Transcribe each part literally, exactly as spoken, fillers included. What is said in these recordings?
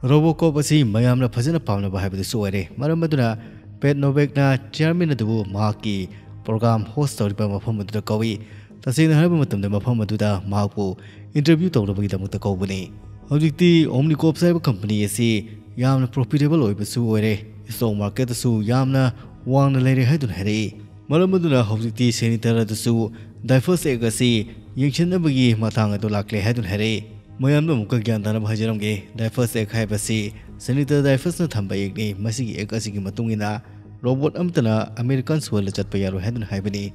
RoboCop ꯑꯁꯤ ꯃꯌꯥꯝꯅ ꯐꯖꯅ ꯄꯥꯝꯅꯕ ꯍꯥꯏꯕꯗꯨꯁꯨ ꯑꯣꯏꯔꯦ꯫ ꯃꯔꯝ ꯑꯗꯨꯅ Pat Novak ꯅ chairman ꯑꯗꯨꯕꯨ ꯃꯍꯥꯛꯀꯤ program host ꯇꯧꯔꯤꯕ ꯃꯐꯝ ꯑꯗꯨꯗ ꯀꯧꯏ꯫ ꯇꯁꯦꯡꯅ ꯍꯥꯏꯔꯕ ꯃꯇꯝꯗ ꯃꯐꯝ ꯑꯗꯨꯗ ꯃꯍꯥꯛꯄꯨ interview ꯇꯧꯅꯕꯒꯤꯗꯃꯛꯇ ꯀꯧꯕꯅꯤ꯫ ꯍꯧꯖꯤꯛꯇꯤ Omnicop ꯍꯥꯏꯕ company ꯑꯁꯤ ꯌꯥꯝꯅ profitable ꯑꯣꯏꯕꯁꯨ ꯑꯣꯏꯔꯦ, stock market ꯇꯁꯨ ꯌꯥꯝꯅ ꯋꯥꯡꯅ ꯂꯩꯔꯦ ꯍꯥꯏꯗꯨꯅ ꯍꯥꯏꯔꯛꯏ꯫ ꯃꯔꯝ ꯑꯗꯨꯅ ꯍꯧꯖꯤꯛꯇꯤ senator ꯑꯗꯨꯁꯨ Dreyfus Act ꯑꯁꯤ ꯌꯦꯡꯁꯤꯟꯅꯕꯒꯤ ꯃꯇꯥꯡ ꯑꯗꯨ ꯂꯥꯛꯂꯦ ꯍꯥꯏꯗꯨꯅ ꯍꯥꯏꯔꯛꯏ꯫ ꯃꯌꯥꯝꯗ ꯑꯃꯨꯛꯀ ꯒ꯭ꯌꯥꯟ ꯇꯥꯅꯕ ꯍꯥꯏꯖꯔꯝꯒꯦ, Dreyfus Act ꯍꯥꯏꯕꯁꯤ senator Dreyfus ꯅ ꯊꯝꯕ act ꯅꯤ꯫ ꯃꯁꯤꯒꯤ act ꯑꯁꯤꯒꯤ ꯃꯇꯨꯡ ꯏꯟꯅ robot ꯑꯃꯠꯇꯅ American soil ꯗ ꯆꯠꯄ ꯌꯥꯔꯣꯏ ꯍꯥꯏꯗꯨꯅ ꯍꯥꯏꯕꯅꯤ꯫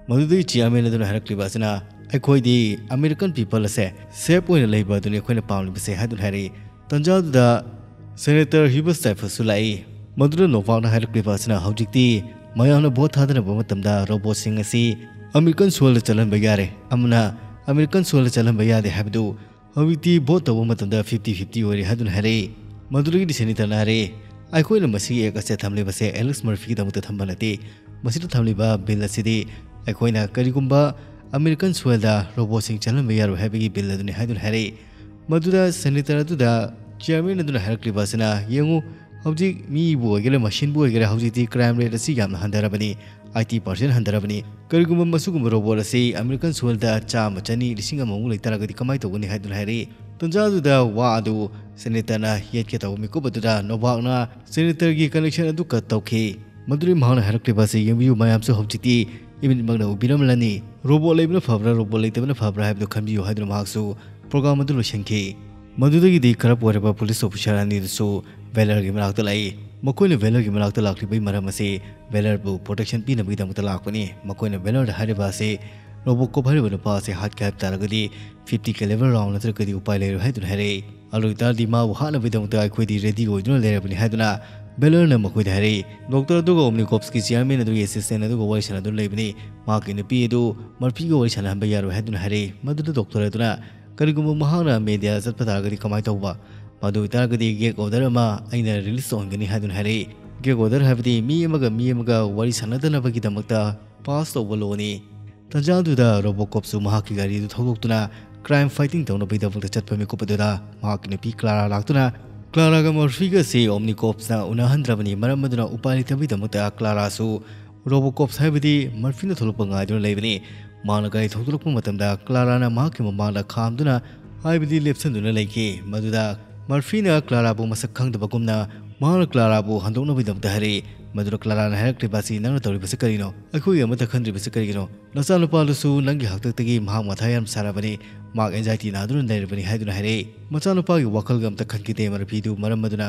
ꯃꯗꯨꯗꯒꯤ chairman ꯑꯗꯨꯅ ꯍꯥꯏꯔꯛꯂꯤꯕ ꯑꯁꯤꯅ, "ꯑꯩꯈꯣꯏꯗꯤ American people ꯑꯁꯦ safe ꯑꯣꯏꯅ ꯂꯩꯕ ꯑꯗꯨꯅꯤ ꯑꯩꯈꯣꯏꯅ ꯄꯥꯝꯂꯤꯕꯁꯦ" ꯍꯥꯏꯗꯨꯅ ꯍꯥꯏꯔꯛꯏ꯫ ꯇꯟꯖꯥ ꯑꯗꯨꯗ senator Hubert Dreyfus ꯁꯨ ꯂꯥꯛꯏ꯫ ꯃꯗꯨꯗ Novak ꯅ ꯍꯥꯏꯔꯛꯂꯤꯕ ꯑꯁꯤꯅ, "ꯍꯧꯖꯤꯛꯇꯤ ꯃꯌꯥꯝꯅ vote ꯊꯥꯗꯅꯕ ꯃꯇꯝꯗ robot ꯁꯤꯡ ꯑꯁꯤ American soil ꯗ ꯆꯠꯍꯟꯕ ꯌꯥꯔꯦ, ꯑꯃꯅ American soil ꯗ ꯆꯠꯍꯟꯕ ꯌꯥꯗꯦ ꯍꯥꯏꯕꯗꯨ ꯍꯧꯖꯤꯛꯇꯤ vote ꯇꯧꯕ ꯃꯇꯝꯗ fifty fifty ꯑꯣꯏꯔꯦ" ꯍꯥꯏꯗꯨꯅ ꯍꯥꯏꯔꯛꯏ꯫ ꯃꯗꯨꯗꯒꯤꯗꯤ senator ꯅ ꯍꯥꯏꯔꯛꯏ, "ꯑꯩꯈꯣꯏꯅ ꯃꯁꯤꯒꯤ act ꯑꯁꯦ ꯊꯝꯂꯤꯕꯁꯦ Alex Murphy ꯒꯤꯗꯃꯛꯇ ꯊꯝꯕ ꯅꯠꯇꯦ꯫ ꯃꯁꯤꯗ ꯊꯝꯂꯤꯕ bill ꯑꯁꯤꯗꯤ ꯑꯩꯈꯣꯏꯅ ꯀꯔꯤꯒꯨꯝꯕ American soil ꯗ robot ꯁꯤꯡ ꯆꯠꯍꯟꯕ ꯌꯥꯔꯣꯏ ꯍꯥꯏꯕꯒꯤ bill ꯑꯗꯨꯅꯤ" ꯍꯥꯏꯗꯨꯅ ꯍꯥꯏꯔꯛꯏ꯫ ꯃꯗꯨꯗ senator ꯑꯗꯨꯗ chairman ꯑꯗꯨꯅ ꯍꯥꯏꯔꯛꯂꯤꯕ ꯑꯁꯤꯅ, "ꯌꯦꯡꯉꯨ, ꯍꯧꯖꯤꯛ ꯃꯤꯕꯨ ꯑꯣꯏꯒꯦꯔꯥ, machine ꯕꯨ ꯑꯣꯏꯒꯦꯔꯥ, ꯍꯧꯖꯤꯛꯇꯤ crime rate ꯑꯁꯤ ꯌꯥꯝꯅ ꯍꯟꯊꯔꯕꯅꯤ, eighty percent ꯍꯟꯊꯔꯕꯅꯤ꯫ ꯀꯔꯤꯒꯨꯝꯕ ꯃꯁꯤꯒꯨꯝꯕ robot ꯑꯁꯤ American soil ꯗ ꯆꯥꯝꯃ, ꯆꯅꯤ, ꯂꯤꯁꯤꯡ ꯑꯃꯃꯨꯛ ꯂꯩꯇꯥꯔꯒꯗꯤ ꯀꯃꯥꯏꯅ ꯇꯧꯒꯅꯤ?" ꯍꯥꯏꯗꯨꯅ ꯍꯥꯏꯔꯛꯏ꯫ ꯇꯟꯖꯥ ꯑꯗꯨꯗ ꯋꯥ ꯑꯗꯨ senator ꯅ ꯌꯦꯠꯀꯦ ꯇꯧꯕ ꯃꯤꯀꯨꯞ ꯑꯗꯨꯗ Novak ꯅ senator ꯒꯤ connection ꯑꯗꯨ cut ꯇꯧꯈꯤ꯫ ꯃꯗꯨꯗꯩ ꯃꯍꯥꯛꯅ ꯍꯥꯏꯔꯛꯂꯤꯕ ꯑꯁꯤ, "ꯌꯦꯡꯕꯤꯌꯨ, ꯃꯌꯥꯝꯁꯨ ꯍꯧꯖꯤꯛꯇꯤ ꯏꯃꯤꯠꯃꯛꯅ ꯎꯕꯤꯔꯝꯂꯅꯤ꯫ Robot ꯂꯩꯕꯅ ꯐꯕ꯭ꯔꯥ, robot ꯂꯩꯇꯕꯅ ꯐꯕ꯭ꯔꯥ ꯍꯥꯏꯕꯗꯨ ꯈꯟꯕꯤꯌꯨ" ꯍꯥꯏꯗꯨꯅ ꯃꯍꯥꯛꯁꯨ program ꯑꯗꯨ ꯂꯣꯏꯁꯤꯟꯈꯤ꯫ ꯃꯗꯨꯗꯒꯤꯗꯤ corrupt ꯑꯣꯏꯔꯕ police officer ꯑꯅꯤꯗꯨꯁꯨ Valor ꯒꯤ ꯃꯅꯥꯛꯇ ꯂꯥꯛꯏ꯫ ꯃꯈꯣꯏꯅ Valor ꯒꯤ ꯃꯅꯥꯛꯇ ꯂꯥꯛꯂꯤꯕꯒꯤ ꯃꯔꯝ ꯑꯁꯤ Valor ꯕꯨ protection ꯄꯤꯅꯕꯒꯤꯗꯃꯛꯇ ꯂꯥꯛꯄꯅꯤ꯫ ꯃꯈꯣꯏꯅ Valor ꯗ ꯍꯥꯏꯔꯤꯕ ꯑꯁꯤ, "RoboCop ꯍꯥꯏꯔꯤꯕ ꯅꯨꯄꯥ ꯑꯁꯤ ꯍꯥꯠꯀꯦ ꯍꯥꯏꯕ ꯇꯥꯔꯒꯗꯤ fifty caliber round ꯅꯠꯇ꯭ꯔꯒꯗꯤ ꯎꯄꯥꯏ ꯂꯩꯔꯣꯏ" ꯍꯥꯏꯗꯨꯅ ꯍꯥꯏꯔꯛꯏ꯫ ꯑꯗꯨ ꯑꯣꯏꯇꯥꯔꯗꯤ ꯃꯥꯕꯨ ꯍꯥꯠꯅꯕꯒꯤꯗꯃꯛꯇ ꯑꯩꯈꯣꯏꯗꯤ ready ꯑꯣꯏꯗꯨꯅ ꯂꯩꯔꯕꯅꯤ ꯍꯥꯏꯗꯨꯅ Valor ꯅ ꯃꯈꯣꯏꯗ ꯍꯥꯏꯔꯛꯏ꯫ Doctor ꯑꯗꯨꯒ Omnicop ꯀꯤ chairman ꯑꯗꯨꯒꯤ assistant ꯑꯗꯨꯒ ꯋꯥꯔꯤ ꯁꯥꯟꯅꯗꯨꯅ ꯂꯩꯕꯅꯤ꯫ ꯃꯍꯥꯛꯀꯤ ꯅꯨꯄꯤ ꯑꯗꯨ Murphy ꯒ ꯋꯥꯔꯤ ꯁꯥꯟꯅꯍꯟꯕ ꯌꯥꯔꯣꯏ ꯍꯥꯏꯗꯨꯅ ꯍꯥꯏꯔꯛꯏ꯫ ꯃꯗꯨꯗ doctor ꯑꯗꯨꯅ, "ꯀꯔꯤꯒꯨꯝꯕ ꯃꯍꯥꯛꯅ media ꯆꯠꯄ ꯇꯥꯔꯒꯗꯤ ꯀꯃꯥꯏꯅ ꯇꯧꯕ? ꯃꯗꯨ ꯑꯣꯏꯇꯥꯔꯒꯗꯤ gag order ꯑꯃ ꯑꯩꯅ release ꯇꯧꯍꯟꯒꯅꯤ" ꯍꯥꯏꯗꯨꯅ ꯍꯥꯏꯔꯛꯏ꯫ Gag order ꯍꯥꯏꯕꯗꯤ ꯃꯤ ꯑꯃꯒ ꯃꯤ ꯑꯃꯒ ꯋꯥꯔꯤ ꯁꯥꯟꯅꯗꯅꯕꯒꯤꯗꯃꯛꯇ pass ꯇꯧꯕ law ꯅꯤ꯫ ꯇꯟꯖꯥ ꯑꯗꯨꯗ RoboCop ꯁꯨ ꯃꯍꯥꯛꯀꯤ ꯒꯥꯔꯤ ꯑꯗꯨ ꯊꯧꯗꯣꯛꯇꯨꯅ crime fighting ꯇꯧꯅꯕꯒꯤꯗꯃꯛꯇ ꯆꯠꯄ ꯃꯤꯀꯨꯞ ꯑꯗꯨꯗ ꯃꯍꯥꯛꯀꯤ ꯅꯨꯄꯤ Clara ꯂꯥꯛꯇꯨꯅ ꯀ꯭ꯂꯥꯔꯥꯒ ꯃꯔꯐꯤꯒꯁꯤ ꯑꯣꯝꯅꯤꯀꯣꯞꯁꯅ ꯎꯅꯍꯟꯗ꯭ꯔꯕꯅꯤ꯫ ꯃꯔꯝ ꯑꯗꯨꯅ ꯎꯄꯥꯏ ꯂꯩꯇꯕꯒꯤꯗꯃꯛꯇ ꯀ꯭ꯂꯥꯔꯥꯁꯨ ꯔꯣꯕꯣꯀꯣꯞꯁ ꯍꯥꯏꯕꯗꯤ ꯃꯔꯐꯤꯅ ꯊꯣꯛꯂꯛꯄ ꯉꯥꯏꯗꯨꯅ ꯂꯩꯕꯅꯤ꯫ ꯃꯍꯥꯛꯅ ꯒꯥꯔꯤ ꯊꯧꯗꯣꯔꯛꯄ ꯃꯇꯝꯗ ꯀ꯭ꯂꯥꯔꯥꯅ ꯃꯍꯥꯛꯀꯤ ꯃꯃꯥꯡꯗ ꯈꯥꯝꯗꯨꯅ ꯍꯥꯏꯕꯗꯤ ꯂꯦꯞꯁꯟꯗꯨꯅ ꯂꯩꯈꯤ꯫ ꯃꯗꯨꯗ ꯃꯔꯐꯤꯅ ꯀ꯭ꯂꯥꯔꯥꯕꯨ ꯃꯁꯛ ꯈꯪꯗꯕꯒꯨꯝꯅ ꯃꯍꯥꯛꯅ ꯀ꯭ꯂꯥꯔꯥꯕꯨ ꯍꯟꯗꯣꯛꯅꯕꯒꯤꯗꯃꯛꯇ ꯍꯥꯏꯔꯛꯏ꯫ ꯃꯗꯨꯗ ꯀ꯭ꯂꯥꯔꯥꯅ ꯍꯥꯏꯔꯛꯂꯤꯕ ꯑꯁꯤ, "ꯅꯪꯅ ꯇꯧꯔꯤꯕꯁꯤ ꯀꯔꯤꯅꯣ? ꯑꯩꯈꯣꯏꯒꯤ ꯑꯃꯠꯇ ꯈꯟꯗ꯭ꯔꯤꯕꯁꯤ ꯀꯔꯤꯒꯤꯅꯣ? ꯅꯆꯥꯅꯨꯄꯥꯗꯨꯁꯨ ꯅꯪꯒꯤ ꯍꯥꯛꯇꯛꯇꯒꯤ ꯃꯍꯥꯛ ꯃꯊꯥ ꯌꯥꯝ ꯁꯥꯔꯕꯅꯤ꯫ ꯃꯍꯥꯛ ꯑꯦꯟꯖꯥꯏꯇꯤ ꯅꯥꯗꯨꯅ ꯂꯩꯔꯕꯅꯤ" ꯍꯥꯏꯗꯨꯅ ꯍꯥꯏꯔꯛꯏ꯫ ꯃꯆꯥꯅꯨꯄꯥꯒꯤ ꯋꯥꯈꯜꯒ ꯑꯝꯇ ꯈꯟꯈꯤꯗꯦ ꯃꯔꯐꯤꯗꯨ꯫ ꯃꯔꯝ ꯑꯗꯨꯅ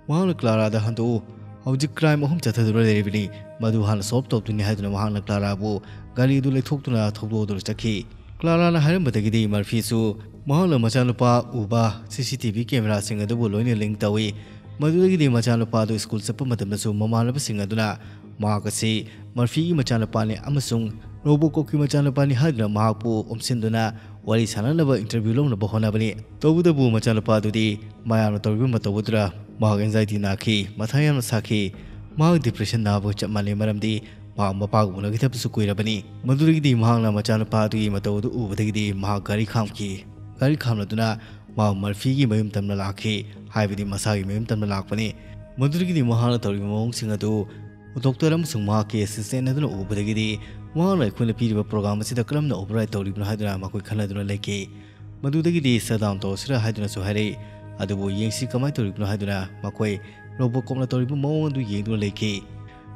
ꯃꯍꯥꯛꯅ ꯀ꯭ꯂꯥꯔꯥꯗ ꯍꯟꯗꯣꯛꯎ, ꯍꯧꯖꯤꯛ ꯀ꯭ꯔꯥꯏꯝ ꯑꯍꯨꯝ ꯆꯠꯊꯗꯨꯅ ꯂꯩꯔꯤꯕꯅꯤ, ꯃꯗꯨ ꯍꯥꯟꯅ ꯁꯣꯜꯕ ꯇꯧꯗꯣꯏꯅꯤ ꯍꯥꯏꯗꯨꯅ ꯃꯍꯥꯛꯅ ꯀ꯭ꯂꯥꯔꯥꯕꯨ ꯒꯥꯔꯤ ꯑꯗꯨ ꯂꯩꯊꯣꯛꯇꯨꯅ ꯊꯧꯗꯣꯛꯑꯗꯨꯅ ꯆꯠꯈꯤ꯫ ꯀ꯭ꯂꯥꯔꯥꯅ ꯍꯥꯏꯔꯝꯕꯗꯒꯤꯗꯤ ꯃꯔꯐꯤꯁꯨ ꯃꯍꯥꯛꯅ ꯃꯆꯥꯅꯨꯄꯥ ꯎꯕ ꯁꯤ ꯁꯤ ꯇꯤ ꯚꯤ ꯀꯦꯃꯦꯔꯥꯁꯤꯡ ꯑꯗꯨꯕꯨ ꯂꯣꯏꯅ ꯂꯤꯡ ꯇꯧꯏ꯫ ꯃꯗꯨꯗꯒꯤꯗꯤ ꯃꯆꯥꯅꯨꯄꯥ ꯑꯗꯨ ꯁ꯭ꯀꯨꯜ ꯆꯠꯄ ꯃꯇꯝꯗꯁꯨ ꯃꯃꯥꯟꯅꯕꯁꯤꯡ ꯑꯗꯨꯅ ꯃꯍꯥꯛ ꯑꯁꯤ ꯃꯔꯐꯤꯒꯤ ꯃꯆꯥꯅꯨꯄꯥꯅꯤ ꯑꯃꯁꯨꯡ ꯔꯣꯕꯣꯀꯣꯞꯀꯤ ꯃꯆꯥꯅꯨꯄꯥꯅꯤ ꯍꯥꯏꯗꯨꯅ ꯃꯍꯥꯛꯄꯨ ꯎꯝꯁꯤꯟꯗꯨꯅ ꯋꯥꯔꯤ ꯁꯥꯟꯅꯅꯕ ꯏꯟꯇꯔꯚ꯭ꯌꯨ ꯂꯧꯅꯕ ꯍꯣꯠꯅꯕꯅꯤ꯫ ꯇꯧꯕꯇꯕꯨ ꯃꯆꯥꯅꯨꯄꯥ ꯑꯗꯨꯗꯤ ꯃꯌꯥꯝꯅ ꯇꯧꯔꯤꯕ ꯃꯇꯧ ꯑꯗꯨꯗ ꯃꯍꯥꯛ ꯑꯦꯟꯖꯥꯏꯇꯤ ꯅꯥꯈꯤ, ꯃꯊꯥ ꯌꯥꯝꯅ ꯁꯥꯈꯤ꯫ ꯃꯍꯥꯛ ꯗꯤꯄ꯭ꯔꯦꯁꯟ ꯅꯥꯕꯒ ꯆꯞ ꯃꯥꯟꯅꯩ, ꯃꯔꯝꯗꯤ ꯃꯍꯥꯛ ꯃꯄꯥꯒ ꯎꯅꯈꯤꯗꯕꯁꯨ ꯀꯨꯏꯔꯕꯅꯤ꯫ ꯃꯗꯨꯗꯒꯤꯗꯤ ꯃꯍꯥꯛꯅ ꯃꯆꯥꯅꯨꯄꯥ ꯑꯗꯨꯒꯤ ꯃꯇꯧ ꯑꯗꯨ ꯎꯕꯗꯒꯤꯗꯤ ꯃꯍꯥꯛ ꯒꯥꯔꯤ ꯈꯥꯝꯈꯤ꯫ ꯒꯥꯔꯤ ꯈꯥꯝꯂꯗꯨꯅ ꯃꯍꯥꯛ ꯃꯔꯐꯤꯒꯤ ꯃꯌꯨꯝ ꯇꯝꯅ ꯂꯥꯛꯈꯤ, ꯍꯥꯏꯕꯗꯤ ꯃꯁꯥꯒꯤ ꯃꯌꯨꯝ ꯇꯝꯅ ꯂꯥꯛꯄꯅꯤ꯫ ꯃꯗꯨꯗꯒꯤꯗꯤ ꯃꯍꯥꯛꯅ ꯇꯧꯔꯤꯕ ꯃꯑꯣꯡꯁꯤꯡ ꯑꯗꯨ ꯗꯣꯛꯇꯔ ꯑꯃꯁꯨꯡ ꯃꯍꯥꯛꯀꯤ ꯑꯦꯁꯤꯁꯇꯦꯟ ꯑꯗꯨꯅ ꯎꯕꯗꯒꯤꯗꯤ ꯃꯍꯥꯛꯅ ꯑꯩꯈꯣꯏꯅ ꯄꯤꯔꯤꯕ ꯄ꯭ꯔꯣꯒ꯭ꯔꯥꯝ ꯑꯁꯤꯗ ꯀꯔꯝꯅ ꯑꯣꯚꯔꯔꯥꯏꯠ ꯇꯧꯔꯤꯕꯅꯣ ꯍꯥꯏꯗꯨꯅ ꯃꯈꯣꯏ ꯈꯟꯅꯗꯨꯅ ꯂꯩꯈꯤ꯫ ꯃꯗꯨꯗꯒꯤꯗꯤ ꯁꯠ ꯗꯥꯎꯟ ꯇꯧꯔꯁꯤꯔ ꯍꯥꯏꯗꯨꯅꯁꯨ ꯍꯥꯏꯔꯛꯏ꯫ ꯑꯗꯨꯕꯨ ꯌꯦꯡꯁꯤ ꯀꯃꯥꯏꯅ ꯇꯧꯔꯤꯕꯅꯣ ꯍꯥꯏꯗꯨꯅ ꯃꯈꯣꯏ ꯔꯣꯕꯣꯀꯣꯞꯅ ꯇꯧꯔꯤꯕ ꯃꯑꯣꯡ ꯑꯗꯨ ꯌꯦꯡꯗꯨꯅ ꯂꯩꯈꯤ꯫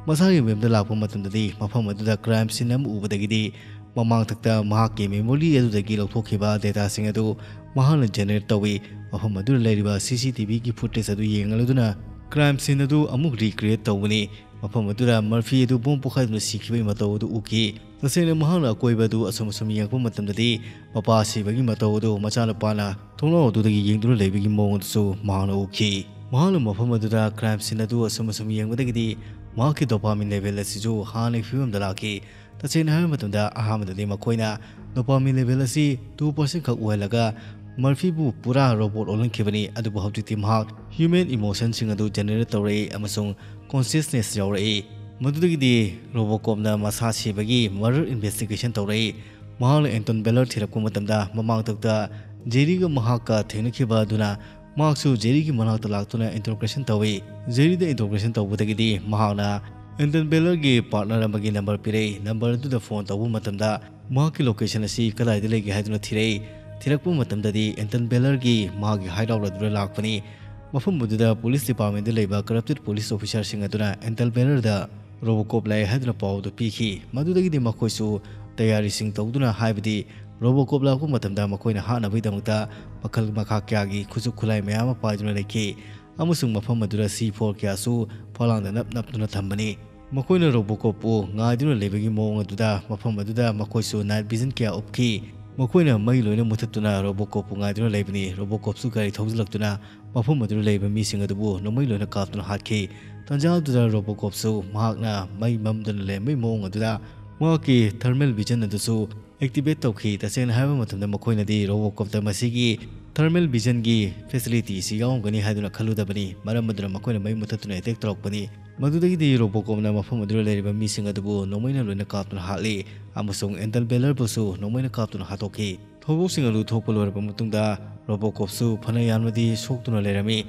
ꯃꯁꯥꯒꯤ ꯃꯌꯨꯝꯗ ꯂꯥꯛꯄ ꯃꯇꯝꯗꯗꯤ ꯃꯐꯝ ꯑꯗꯨꯗ ꯀ꯭ꯔꯥꯏꯝ ꯁꯤꯟ ꯑꯃ ꯎꯕꯗꯒꯤꯗꯤ ꯃꯃꯥꯡꯊꯛꯇ ꯃꯍꯥꯛꯀꯤ ꯃꯦꯃꯣꯔꯤ ꯑꯗꯨꯗꯒꯤ ꯂꯧꯊꯣꯛꯈꯤꯕ ꯗꯦꯇꯥꯁꯤꯡ ꯑꯗꯨ ꯃꯍꯥꯛꯅ ꯖꯦꯅꯦꯔꯦꯠ ꯇꯧꯏ꯫ ꯃꯐꯝ ꯑꯗꯨꯗ ꯂꯩꯔꯤꯕ ꯁꯤ ꯁꯤ ꯇꯤ ꯚꯤꯒꯤ ꯐꯨꯇꯦꯖ ꯑꯗꯨ ꯌꯦꯡꯂꯗꯨꯅ ꯀ꯭ꯔꯥꯏꯝ ꯁꯤꯟ ꯑꯗꯨ ꯑꯃꯨꯛ ꯔꯤꯀ꯭ꯔꯤꯌꯦꯠ ꯇꯧꯕꯅꯤ꯫ ꯃꯐꯝ ꯑꯗꯨꯗ ꯃꯔꯐꯤ ꯑꯗꯨ ꯕꯣꯝ ꯄꯣꯈꯥꯏꯗꯨꯅ ꯁꯤꯈꯤꯕꯒꯤ ꯃꯇꯧ ꯑꯗꯨ ꯎꯈꯤ꯫ ꯇꯁꯦꯡꯅ ꯃꯍꯥꯛꯅ ꯑꯀꯣꯏꯕ ꯑꯗꯨ ꯑꯁꯨꯝ ꯑꯁꯨꯝ ꯌꯦꯡꯂꯛꯄ ꯃꯇꯝꯗꯗꯤ ꯃꯄꯥ ꯁꯤꯕꯒꯤ ꯃꯇꯧ ꯑꯗꯨ ꯃꯆꯥꯅꯨꯄꯥꯅ ꯊꯣꯡꯅꯥꯎ ꯑꯗꯨꯗꯒꯤ ꯌꯦꯡꯗꯨꯅ ꯂꯩꯕꯒꯤ ꯃꯑꯣꯡ ꯑꯗꯨꯁꯨ ꯃꯍꯥꯛꯅ ꯎꯈꯤ꯫ ꯃꯍꯥꯛꯅ ꯃꯐꯝ ꯑꯗꯨꯗ ꯀ꯭ꯔꯥꯏꯝ ꯁꯤꯟ ꯑꯗꯨ ꯑꯁꯨꯝ ꯑꯁꯨꯝ ꯌꯦꯡꯕꯗꯒꯤꯗꯤ ꯃꯍꯥꯛꯀꯤ ꯗꯣꯄꯥꯃꯤꯟ ꯂꯦꯚꯦꯜ ꯑꯁꯤꯁꯨ ꯍꯥꯟꯅꯒꯤ ꯐꯤꯕꯝꯗ ꯂꯥꯛꯈꯤ꯫ ꯇꯁꯦꯡꯅ ꯍꯥꯏꯕ ꯃꯇꯝꯗ ꯑꯍꯥꯟꯕꯗꯗꯤ ꯃꯈꯣꯏꯅ ꯗꯣꯄꯥꯃꯤꯟ ꯂꯦꯚꯦꯜ ꯑꯁꯤ ꯇꯨ ꯄꯥꯔꯁꯦꯟ ꯈꯛ ꯑꯣꯏꯍꯜꯂꯒ ꯃꯔꯐꯤꯕꯨ ꯄꯨꯔꯥ ꯔꯣꯕꯣꯠ ꯑꯣꯜꯍꯟꯈꯤꯕꯅꯤ꯫ ꯑꯗꯨꯕꯨ ꯍꯧꯖꯤꯛꯇꯤ ꯃꯍꯥꯛ ꯍ꯭ꯌꯨꯃꯦꯟ ꯏꯃꯣꯁꯟꯁꯤꯡ ꯑꯗꯨ ꯖꯦꯅꯦꯔꯦꯠ ꯇꯧꯔꯛꯏ ꯑꯃꯁꯨꯡ ꯀꯣꯟꯁꯤꯌꯁꯅꯦꯁ ꯌꯥꯎꯔꯛꯏ꯫ ꯃꯗꯨꯗꯒꯤꯗꯤ ꯔꯣꯕꯣꯀꯣꯞꯅ ꯃꯁꯥ ꯁꯤꯕꯒꯤ ꯃꯔꯗꯔ ꯏꯟꯚꯦꯁꯇꯤꯒꯦꯁꯟ ꯇꯧꯔꯛꯏ꯫ ꯃꯍꯥꯛꯅ ꯑꯦꯟꯇꯣꯟ ꯕꯦꯂꯔ ꯊꯤꯔꯛꯄ ꯃꯇꯝꯗ ꯃꯃꯥꯡꯊꯛꯇ ꯖꯦꯔꯤꯒ ꯃꯍꯥꯛꯀ ꯊꯦꯡꯅꯈꯤꯕ ꯑꯗꯨꯅ ꯃꯍꯥꯛꯁꯨ ꯖꯦꯔꯤꯒꯤ ꯃꯅꯥꯛꯇ ꯂꯥꯛꯇꯨꯅ ꯏꯟꯇ꯭ꯔꯣꯒꯦꯁꯟ ꯇꯧꯏ꯫ ꯖꯦꯔꯤꯗ ꯏꯟꯇ꯭ꯔꯣꯒꯦꯁꯟ ꯇꯧꯕꯗꯒꯤꯗꯤ ꯃꯍꯥꯛꯅ ꯑꯦꯟꯇꯟ ꯕꯦꯂꯔꯒꯤ ꯄꯥꯔꯠꯅꯔ ꯑꯃꯒꯤ ꯅꯝꯕꯔ ꯄꯤꯔꯛꯏ꯫ ꯅꯝꯕꯔ ꯑꯗꯨꯗ ꯐꯣꯟ ꯇꯧꯕ ꯃꯇꯝꯗ ꯃꯍꯥꯛꯀꯤ ꯂꯣꯀꯦꯁꯟ ꯑꯁꯤ ꯀꯗꯥꯏꯗ ꯂꯩꯒꯦ ꯍꯥꯏꯗꯨꯅ ꯊꯤꯔꯛꯏ꯫ ꯊꯤꯔꯛꯄ ꯃꯇꯝꯗꯗꯤ ꯑꯦꯟꯇꯟ ꯕꯦꯂꯔꯒꯤ ꯃꯍꯥꯛꯀꯤ ꯍꯥꯏꯠ ꯑꯥꯎꯠ ꯑꯗꯨꯗ ꯂꯥꯛꯄꯅꯤ꯫ ꯃꯐꯝ ꯑꯗꯨꯗ ꯄꯨꯂꯤꯁ ꯗꯤꯄꯥꯔꯠꯃꯦꯟꯗ ꯂꯩꯕ ꯀꯔꯞꯇꯦꯠ ꯄꯨꯂꯤꯁ ꯑꯣꯐꯤꯁꯥꯔꯁꯤꯡ ꯑꯗꯨꯅ ꯑꯦꯟꯇꯟ ꯕꯦꯂꯔꯗ ꯔꯣꯕꯣꯀꯣꯞ ꯂꯥꯛꯑꯦ ꯍꯥꯏꯗꯨꯅ ꯄꯥꯎ ꯑꯗꯨ ꯄꯤꯈꯤ꯫ ꯃꯗꯨꯗꯒꯤꯗꯤ ꯃꯈꯣꯏꯁꯨ ꯇꯌꯥꯔꯤꯁꯤꯡ ꯇꯧꯗꯨꯅ, ꯍꯥꯏꯕꯗꯤ ꯔꯣꯕꯣꯀꯣꯞ ꯂꯥꯛꯄ ꯃꯇꯝꯗ ꯃꯈꯣꯏꯅ ꯍꯥꯠꯅꯕꯒꯤꯗꯃꯛꯇ ꯃꯈꯜ ꯃꯈꯥ ꯀꯌꯥꯒꯤ ꯈꯨꯠꯁꯨ ꯈꯨꯠꯂꯥꯏ ꯃꯌꯥꯝ ꯑꯃ ꯄꯥꯏꯗꯨꯅ ꯂꯩꯈꯤ꯫ ꯑꯃꯁꯨꯡ ꯃꯐꯝ ꯑꯗꯨꯗ ꯁꯤ ꯐꯣꯔ ꯀꯌꯥꯁꯨ ꯐꯂꯥꯡꯗ ꯅꯞ ꯅꯞꯇꯨꯅ ꯊꯝꯕꯅꯤ꯫ ꯃꯈꯣꯏꯅ ꯔꯣꯕꯣꯀꯣꯞꯄꯨ ꯉꯥꯏꯗꯨꯅ ꯂꯩꯕꯒꯤ ꯃꯑꯣꯡ ꯑꯗꯨꯗ ꯃꯐꯝ ꯑꯗꯨꯗ ꯃꯈꯣꯏꯁꯨ ꯅꯥꯏꯠ ꯚꯤꯖꯟ ꯀꯌꯥ ꯎꯞꯈꯤ꯫ ꯃꯈꯣꯏꯅ ꯃꯩ ꯂꯣꯏꯅ ꯃꯨꯊꯠꯇꯨꯅ ꯔꯣꯕꯣꯀꯣꯞꯄꯨ ꯉꯥꯏꯗꯨꯅ ꯂꯩꯕꯅꯤ꯫ ꯔꯣꯕꯣꯀꯣꯞꯁꯨ ꯒꯥꯔꯤ ꯊꯧꯖꯤꯜꯂꯛꯇꯨꯅ ꯃꯐꯝ ꯑꯗꯨꯗ ꯂꯩꯕ ꯃꯤꯁꯤꯡ ꯑꯗꯨꯕꯨ ꯅꯣꯡꯃꯩ ꯂꯣꯏꯅ ꯀꯥꯞꯇꯨꯅ ꯍꯥꯠꯈꯤ꯫ ꯇꯟꯖꯥ ꯑꯗꯨꯗ ꯔꯣꯕꯣꯀꯣꯞꯁꯨ ꯃꯍꯥꯛꯅ ꯃꯩ ꯃꯝꯗꯨꯅ ꯂꯩꯔꯝꯕꯒꯤ ꯃꯑꯣꯡ ꯑꯗꯨꯗ ꯃꯍꯥꯛꯀꯤ ꯊꯔꯃꯦꯜ ꯚꯤꯖꯟ ꯑꯗꯨꯁꯨ ꯑꯦꯛꯇꯤꯚꯦꯠ ꯇꯧꯈꯤ꯫ ꯇꯁꯦꯡꯅ ꯍꯥꯏꯕ ꯃꯇꯝꯗ ꯃꯈꯣꯏꯅꯗꯤ ꯔꯣꯕꯣꯀꯣꯞꯇ ꯃꯁꯤꯒꯤ ꯊꯔꯃꯦꯜ ꯚꯤꯖꯟꯒꯤ ꯐꯦꯁꯤꯂꯤꯇꯤ ꯑꯁꯤ ꯌꯥꯎꯔꯝꯒꯅꯤ ꯍꯥꯏꯗꯨꯅ ꯈꯜꯂꯨꯗꯕꯅꯤ꯫ ꯃꯔꯝ ꯑꯗꯨꯅ ꯃꯈꯣꯏꯅ ꯃꯩ ꯃꯨꯊꯠꯇꯨꯅ ꯑꯦꯇꯦꯛ ꯇꯧꯔꯛꯄꯅꯤ꯫ ꯃꯗꯨꯗꯒꯤꯗꯤ ꯔꯣꯕꯣꯀꯣꯞꯅ ꯃꯐꯝ ꯑꯗꯨꯗ ꯂꯩꯔꯤꯕ ꯃꯤꯁꯤꯡ ꯑꯗꯨꯕꯨ ꯅꯣꯡꯃꯩꯅ ꯂꯣꯏꯅ ꯀꯥꯞꯇꯨꯅ ꯍꯥꯠꯂꯤ ꯑꯃꯁꯨꯡ ꯑꯦꯟꯇꯟ ꯕꯦꯂꯔꯕꯨꯁꯨ ꯅꯣꯡꯃꯩꯅ ꯀꯥꯞꯇꯨꯅ ꯍꯥꯠꯇꯣꯛꯈꯤ꯫ ꯊꯧꯗꯣꯛꯁꯤꯡ ꯑꯗꯨ ꯊꯣꯛꯄ ꯂꯣꯏꯔꯕ ꯃꯇꯨꯡꯗ ꯔꯣꯕꯣꯀꯣꯞꯁꯨ ꯐꯅ ꯌꯥꯝꯅꯗꯤ ꯁꯣꯛꯇꯨꯅ ꯂꯩꯔꯝꯃꯤ꯫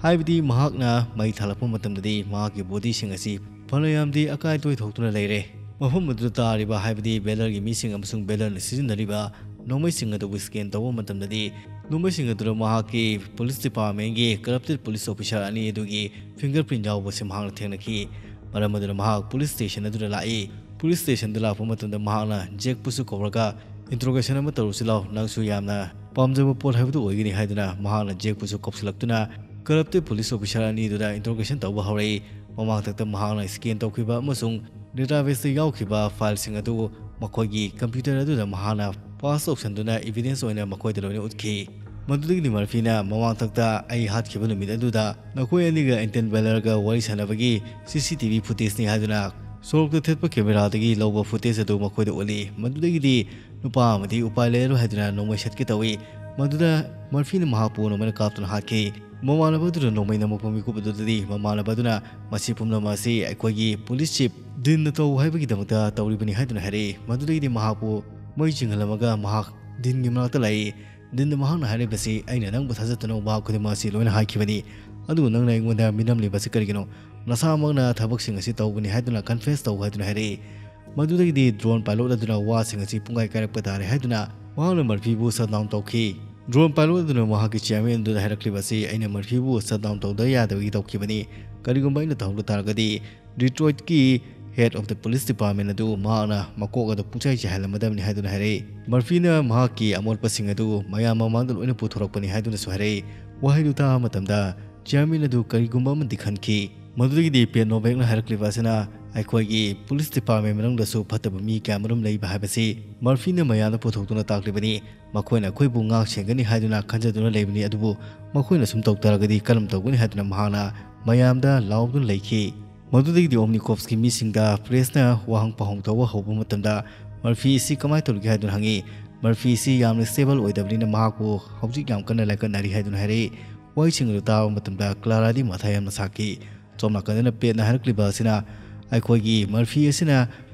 ꯍꯥꯏꯕꯗꯤ ꯃꯍꯥꯛꯅ ꯃꯩ ꯊꯥꯜꯂꯛꯄ ꯃꯇꯝꯗꯗꯤ ꯃꯍꯥꯛꯀꯤ ꯕꯣꯗꯤꯁꯤꯡ ꯑꯁꯤ ꯐꯅ ꯌꯥꯝꯗꯤ ꯑꯀꯥꯏ ꯑꯇꯣꯏ ꯊꯣꯛꯇꯨꯅ ꯂꯩꯔꯦ꯫ ꯃꯐꯝ ꯑꯗꯨꯗ ꯇꯥꯔꯤꯕ, ꯍꯥꯏꯕꯗꯤ ꯕꯦꯂꯔꯒꯤ ꯃꯤꯁꯤꯡ ꯑꯃꯁꯨꯡ ꯕꯦꯂꯔꯅ ꯁꯤꯖꯤꯟꯅꯔꯤꯕ ꯅꯣꯡꯃꯩꯁꯤꯡ ꯑꯗꯨꯕꯨ ꯁ꯭ꯀꯦꯟ ꯇꯧꯕ ꯃꯇꯝꯗꯗꯤ ꯅꯣꯡꯃꯩꯁꯤꯡ ꯑꯗꯨꯗ ꯃꯍꯥꯛꯀꯤ ꯄꯨꯂꯤꯁ ꯗꯤꯄꯥꯔꯠꯃꯦꯟꯒꯤ ꯀꯔꯞꯇꯦꯠ ꯄꯨꯂꯤꯁ ꯑꯣꯐꯤꯁꯥꯔ ꯑꯅꯤ ꯑꯗꯨꯒꯤ ꯐꯤꯡꯒꯔ ꯄ꯭ꯔꯤꯟ ꯌꯥꯎꯕꯁꯤ ꯃꯍꯥꯛꯅ ꯊꯦꯡꯅꯈꯤ꯫ ꯃꯔꯝ ꯑꯗꯨꯅ ꯃꯍꯥꯛ ꯄꯨꯂꯤꯁ ꯁ꯭ꯇꯦꯁꯟ ꯑꯗꯨꯗ ꯂꯥꯛꯏ꯫ ꯄꯨꯂꯤꯁ ꯁ꯭ꯇꯦꯁꯟꯗ ꯂꯥꯛꯄ ꯃꯇꯝꯗ ꯃꯍꯥꯛꯅ ꯖꯦꯛꯄꯨꯁꯨ ꯀꯧꯔꯒ, "ꯏꯟꯇ꯭ꯔꯣꯒꯦꯁꯟ ꯑꯃ ꯇꯧꯔꯨꯁꯤ ꯂꯥꯎ, ꯅꯪꯁꯨ ꯌꯥꯝꯅ ꯄꯥꯝꯖꯕ ꯄꯣꯠ ꯍꯥꯏꯕꯗꯨ ꯑꯣꯏꯒꯅꯤ" ꯍꯥꯏꯗꯨꯅ ꯃꯍꯥꯛꯅ ꯖꯦꯛꯄꯨꯁꯨ ꯀꯧꯁꯤꯜꯂꯛꯇꯨꯅ ꯀꯔꯞꯇꯦꯠ ꯄꯨꯂꯤꯁ ꯑꯣꯐꯤꯁꯥꯔ ꯑꯅꯤꯗꯨꯗ ꯏꯟꯇ꯭ꯔꯣꯒꯦꯁꯟ ꯇꯧꯕ ꯍꯧꯔꯛꯏ꯫ ꯃꯃꯥꯡꯊꯛꯇ ꯃꯍꯥꯛꯅ ꯁ꯭ꯀꯦꯟ ꯇꯧꯈꯤꯕ ꯑꯃꯁꯨꯡ ꯗꯦꯇꯥꯕꯦꯁꯇ ꯌꯥꯎꯈꯤꯕ ꯐꯥꯏꯜꯁꯤꯡ ꯑꯗꯨ ꯃꯈꯣꯏꯒꯤ ꯀꯝꯄ꯭ꯌꯨꯇꯔ ꯑꯗꯨꯗ ꯃꯍꯥꯛꯅ ꯄꯥꯁ ꯇꯧꯁꯟꯗꯨꯅ ꯏꯚꯤꯗꯦꯟꯁ ꯑꯣꯏꯅ ꯃꯈꯣꯏꯗ ꯂꯣꯏꯅ ꯎꯠꯈꯤ꯫ ꯃꯗꯨꯗꯒꯤꯗꯤ ꯃꯔꯐꯤꯅ ꯃꯃꯥꯡꯊꯛꯇ ꯑꯩ ꯍꯥꯠꯈꯤꯕ ꯅꯨꯃꯤꯠ ꯑꯗꯨꯗ ꯅꯈꯣꯏ ꯑꯅꯤꯒ ꯑꯦꯟꯇꯟ ꯕꯦꯂꯔꯒ ꯋꯥꯔꯤ ꯁꯥꯟꯅꯕꯒꯤ ꯁꯤ ꯁꯤ ꯇꯤ ꯚꯤ ꯐꯨꯇꯦꯖꯅꯤ ꯍꯥꯏꯗꯨꯅ ꯁꯣꯔꯣꯛꯇ ꯊꯦꯠꯄ ꯀꯦꯃꯦꯔꯥꯗꯒꯤ ꯂꯧꯕ ꯐꯨꯇꯦꯖ ꯑꯗꯨ ꯃꯈꯣꯏꯗ ꯎꯠꯂꯤ꯫ ꯃꯗꯨꯗꯒꯤꯗꯤ ꯅꯨꯄꯥ ꯑꯃꯗꯤ ꯎꯄꯥꯏ ꯂꯩꯔꯔꯣꯏ ꯍꯥꯏꯗꯨꯅ ꯅꯣꯡꯃꯩ ꯁꯠꯀꯦ ꯇꯧꯏ꯫ ꯃꯗꯨꯗ ꯃꯔꯐꯤꯅ ꯃꯍꯥꯛꯄꯨ ꯅꯣꯡꯃꯩꯅ ꯀꯥꯞꯇꯨꯅ ꯍꯥꯠꯈꯤ꯫ ꯃꯃꯥꯟꯅꯕ ꯑꯗꯨꯅ ꯅꯣꯡꯃꯩ ꯅꯝꯃꯛꯄ ꯃꯤꯀꯨꯞ ꯑꯗꯨꯗꯗꯤ ꯃꯃꯥꯟꯅꯕ ꯑꯗꯨꯅ ꯃꯁꯤ ꯄꯨꯝꯅꯃꯛ ꯑꯁꯤ ꯑꯩꯈꯣꯏꯒꯤ ꯄꯨꯂꯤꯁ ꯆꯤꯞ ꯗꯤꯟꯅ ꯇꯧ ꯍꯥꯏꯕꯒꯤꯗꯃꯛꯇ ꯇꯧꯔꯤꯕꯅꯤ ꯍꯥꯏꯗꯨꯅ ꯍꯥꯏꯔꯛꯏ꯫ ꯃꯗꯨꯗꯒꯤꯗꯤ ꯃꯍꯥꯛꯄꯨ ꯃꯩ ꯆꯤꯡꯍꯜꯂꯝꯃꯒ ꯃꯍꯥꯛ ꯗꯤꯟꯒꯤ ꯃꯅꯥꯛꯇ ꯂꯥꯛꯏ꯫ ꯗꯤꯟꯗ ꯃꯍꯥꯛꯅ ꯍꯥꯏꯔꯤꯕꯁꯤ, "ꯑꯩꯅ ꯅꯪꯕꯨ ꯊꯥꯖꯗꯅꯕ ꯋꯥ ꯈꯨꯗꯤꯡꯃꯛ ꯑꯁꯤ ꯂꯣꯏꯅ ꯍꯥꯏꯈꯤꯕꯅꯤ, ꯑꯗꯨꯕꯨ ꯅꯪꯅ ꯑꯩꯉꯣꯟꯗ ꯃꯤꯅꯝꯂꯤꯕꯁꯤ ꯀꯔꯤꯒꯤꯅꯣ? ꯅꯁꯥꯃꯛꯅ ꯊꯕꯛꯁꯤꯡ ꯑꯁꯤ ꯇꯧꯕꯅꯤ ꯍꯥꯏꯗꯨꯅ ꯀꯟꯐꯦꯁ ꯇꯧ" ꯍꯥꯏꯗꯨꯅ ꯍꯥꯏꯔꯛꯏ꯫ ꯃꯗꯨꯗꯒꯤꯗꯤ ꯗ꯭ꯔꯣꯟ ꯄꯥꯏꯂꯣꯠ ꯑꯗꯨꯅ ꯋꯥꯁꯤꯡ ꯑꯁꯤ ꯄꯨꯡꯀꯥꯏ ꯀꯥꯏꯔꯛꯄ ꯇꯥꯔꯦ ꯍꯥꯏꯗꯨꯅ ꯃꯍꯥꯛꯅ ꯃꯔꯐꯤꯕꯨ ꯁꯠ ꯗꯥꯎꯟ ꯇꯧꯈꯤ꯫ ꯗ꯭ꯔꯣꯟ ꯄꯥꯏꯂꯣꯠ ꯑꯗꯨꯅ ꯃꯍꯥꯛꯀꯤ ꯆꯤꯌꯥꯔꯃꯦꯟ ꯑꯗꯨꯗ ꯍꯥꯏꯔꯛꯂꯤꯕ ꯑꯁꯤ, "ꯑꯩꯅ ꯃꯔꯐꯤꯕꯨ ꯁꯠ ꯗꯥꯎꯟ ꯇꯧꯗ ꯌꯥꯗꯕꯒꯤ ꯇꯧꯈꯤꯕꯅꯤ꯫ ꯀꯔꯤꯒꯨꯝꯕ ꯑꯩꯅ ꯇꯧꯍꯧꯗ ꯇꯥꯔꯒꯗꯤ ꯗꯤꯇ꯭ꯔꯣꯏꯠꯀꯤ head of the police department ꯑꯗꯨ ꯃꯍꯥꯛꯅ ꯃꯀꯣꯛ ꯑꯗꯨ ꯄꯨꯡꯆꯥꯏ ꯆꯥꯏꯍꯜꯂꯝꯃꯗꯕꯅꯤ" ꯍꯥꯏꯗꯨꯅ ꯍꯥꯏꯔꯛꯏ꯫ ꯃꯔꯐꯤꯅ ꯃꯍꯥꯛꯀꯤ ꯑꯃꯣꯠꯄꯁꯤꯡ ꯑꯗꯨ ꯃꯌꯥꯝ ꯃꯃꯥꯡꯗ ꯂꯣꯏꯅ ꯄꯨꯊꯣꯔꯛꯄꯅꯤ ꯍꯥꯏꯗꯨꯅꯁꯨ ꯍꯥꯏꯔꯛꯏ꯫ ꯋꯥꯍꯩꯗꯨ ꯇꯥꯕ ꯃꯇꯝꯗ ꯆꯤꯌꯥꯔꯃꯦꯟ ꯑꯗꯨ ꯀꯔꯤꯒꯨꯝꯕ ꯑꯃꯗꯤ ꯈꯟꯈꯤ꯫ ꯃꯗꯨꯗꯒꯤꯗꯤ ꯄꯦꯠ ꯅꯣꯕꯦꯛꯅ ꯍꯥꯏꯔꯛꯂꯤꯕ ꯑꯁꯤꯅ, "ꯑꯩꯈꯣꯏꯒꯤ ꯄꯨꯂꯤꯁ ꯗꯤꯄꯥꯔꯠꯃꯦꯟ ꯃꯅꯨꯡꯗꯁꯨ ꯐꯠꯇꯕ ꯃꯤ ꯀꯌꯥꯃꯔꯨꯝ ꯂꯩꯕ ꯍꯥꯏꯕꯁꯤ ꯃꯔꯐꯤꯅ ꯃꯌꯥꯝꯗ ꯄꯨꯊꯣꯛꯇꯨꯅ ꯇꯥꯛꯂꯤꯕꯅꯤ꯫ ꯃꯈꯣꯏꯅ ꯑꯩꯈꯣꯏꯕꯨ ꯉꯥꯛ ꯁꯦꯟꯒꯅꯤ ꯍꯥꯏꯗꯨꯅ ꯈꯟꯖꯗꯨꯅ ꯂꯩꯕꯅꯤ, ꯑꯗꯨꯕꯨ ꯃꯈꯣꯏꯅ ꯁꯨꯝ ꯇꯧ ꯇꯥꯔꯒꯗꯤ ꯀꯔꯝ ꯇꯧꯒꯅꯤ?" ꯍꯥꯏꯗꯨꯅ ꯃꯍꯥꯛꯅ ꯃꯌꯥꯝꯗ ꯂꯥꯎꯗꯨꯅ ꯂꯩꯈꯤ꯫ ꯃꯗꯨꯗꯒꯤꯗꯤ ꯑꯣꯝꯅꯤꯀꯣꯞꯁꯀꯤ ꯃꯤꯁꯤꯡꯗ ꯄ꯭ꯔꯦꯁꯅ ꯋꯥꯍꯪ ꯄꯥꯎꯍꯪ ꯇꯧꯕ ꯍꯧꯕ ꯃꯇꯝꯗ, "ꯃꯔꯐꯤ ꯑꯁꯤ ꯀꯃꯥꯏꯅ ꯇꯧꯔꯤꯒꯦ?" ꯍꯥꯏꯗꯨꯅ ꯍꯪꯉꯤ꯫ ꯃꯔꯐꯤ ꯑꯁꯤ ꯌꯥꯝꯅ ꯁ꯭ꯇꯦꯕꯜ ꯑꯣꯏꯗꯕꯅꯤꯅ ꯃꯍꯥꯛꯄꯨ ꯍꯧꯖꯤꯛ ꯌꯥꯝ ꯀꯟꯅ ꯂꯥꯏꯀꯠꯅꯔꯤ ꯍꯥꯏꯗꯨꯅ ꯍꯥꯏꯔꯛꯏ꯫ ꯋꯥꯍꯩꯁꯤꯡ ꯑꯗꯨ ꯇꯥꯕ ꯃꯇꯝꯗ ꯀ꯭ꯂꯥꯔꯥꯗꯤ ꯃꯊꯥ ꯌꯥꯝꯅ ꯁꯥꯈꯤ꯫ ꯁꯣꯝ ꯅꯥꯀꯟꯗꯅ ꯄꯦꯠꯅ ꯍꯥꯏꯔꯛꯂꯤꯕ ꯑꯁꯤꯅ, "ꯑꯩꯈꯣꯏꯒꯤ ꯃꯔꯐꯤ ꯑꯁꯤꯅ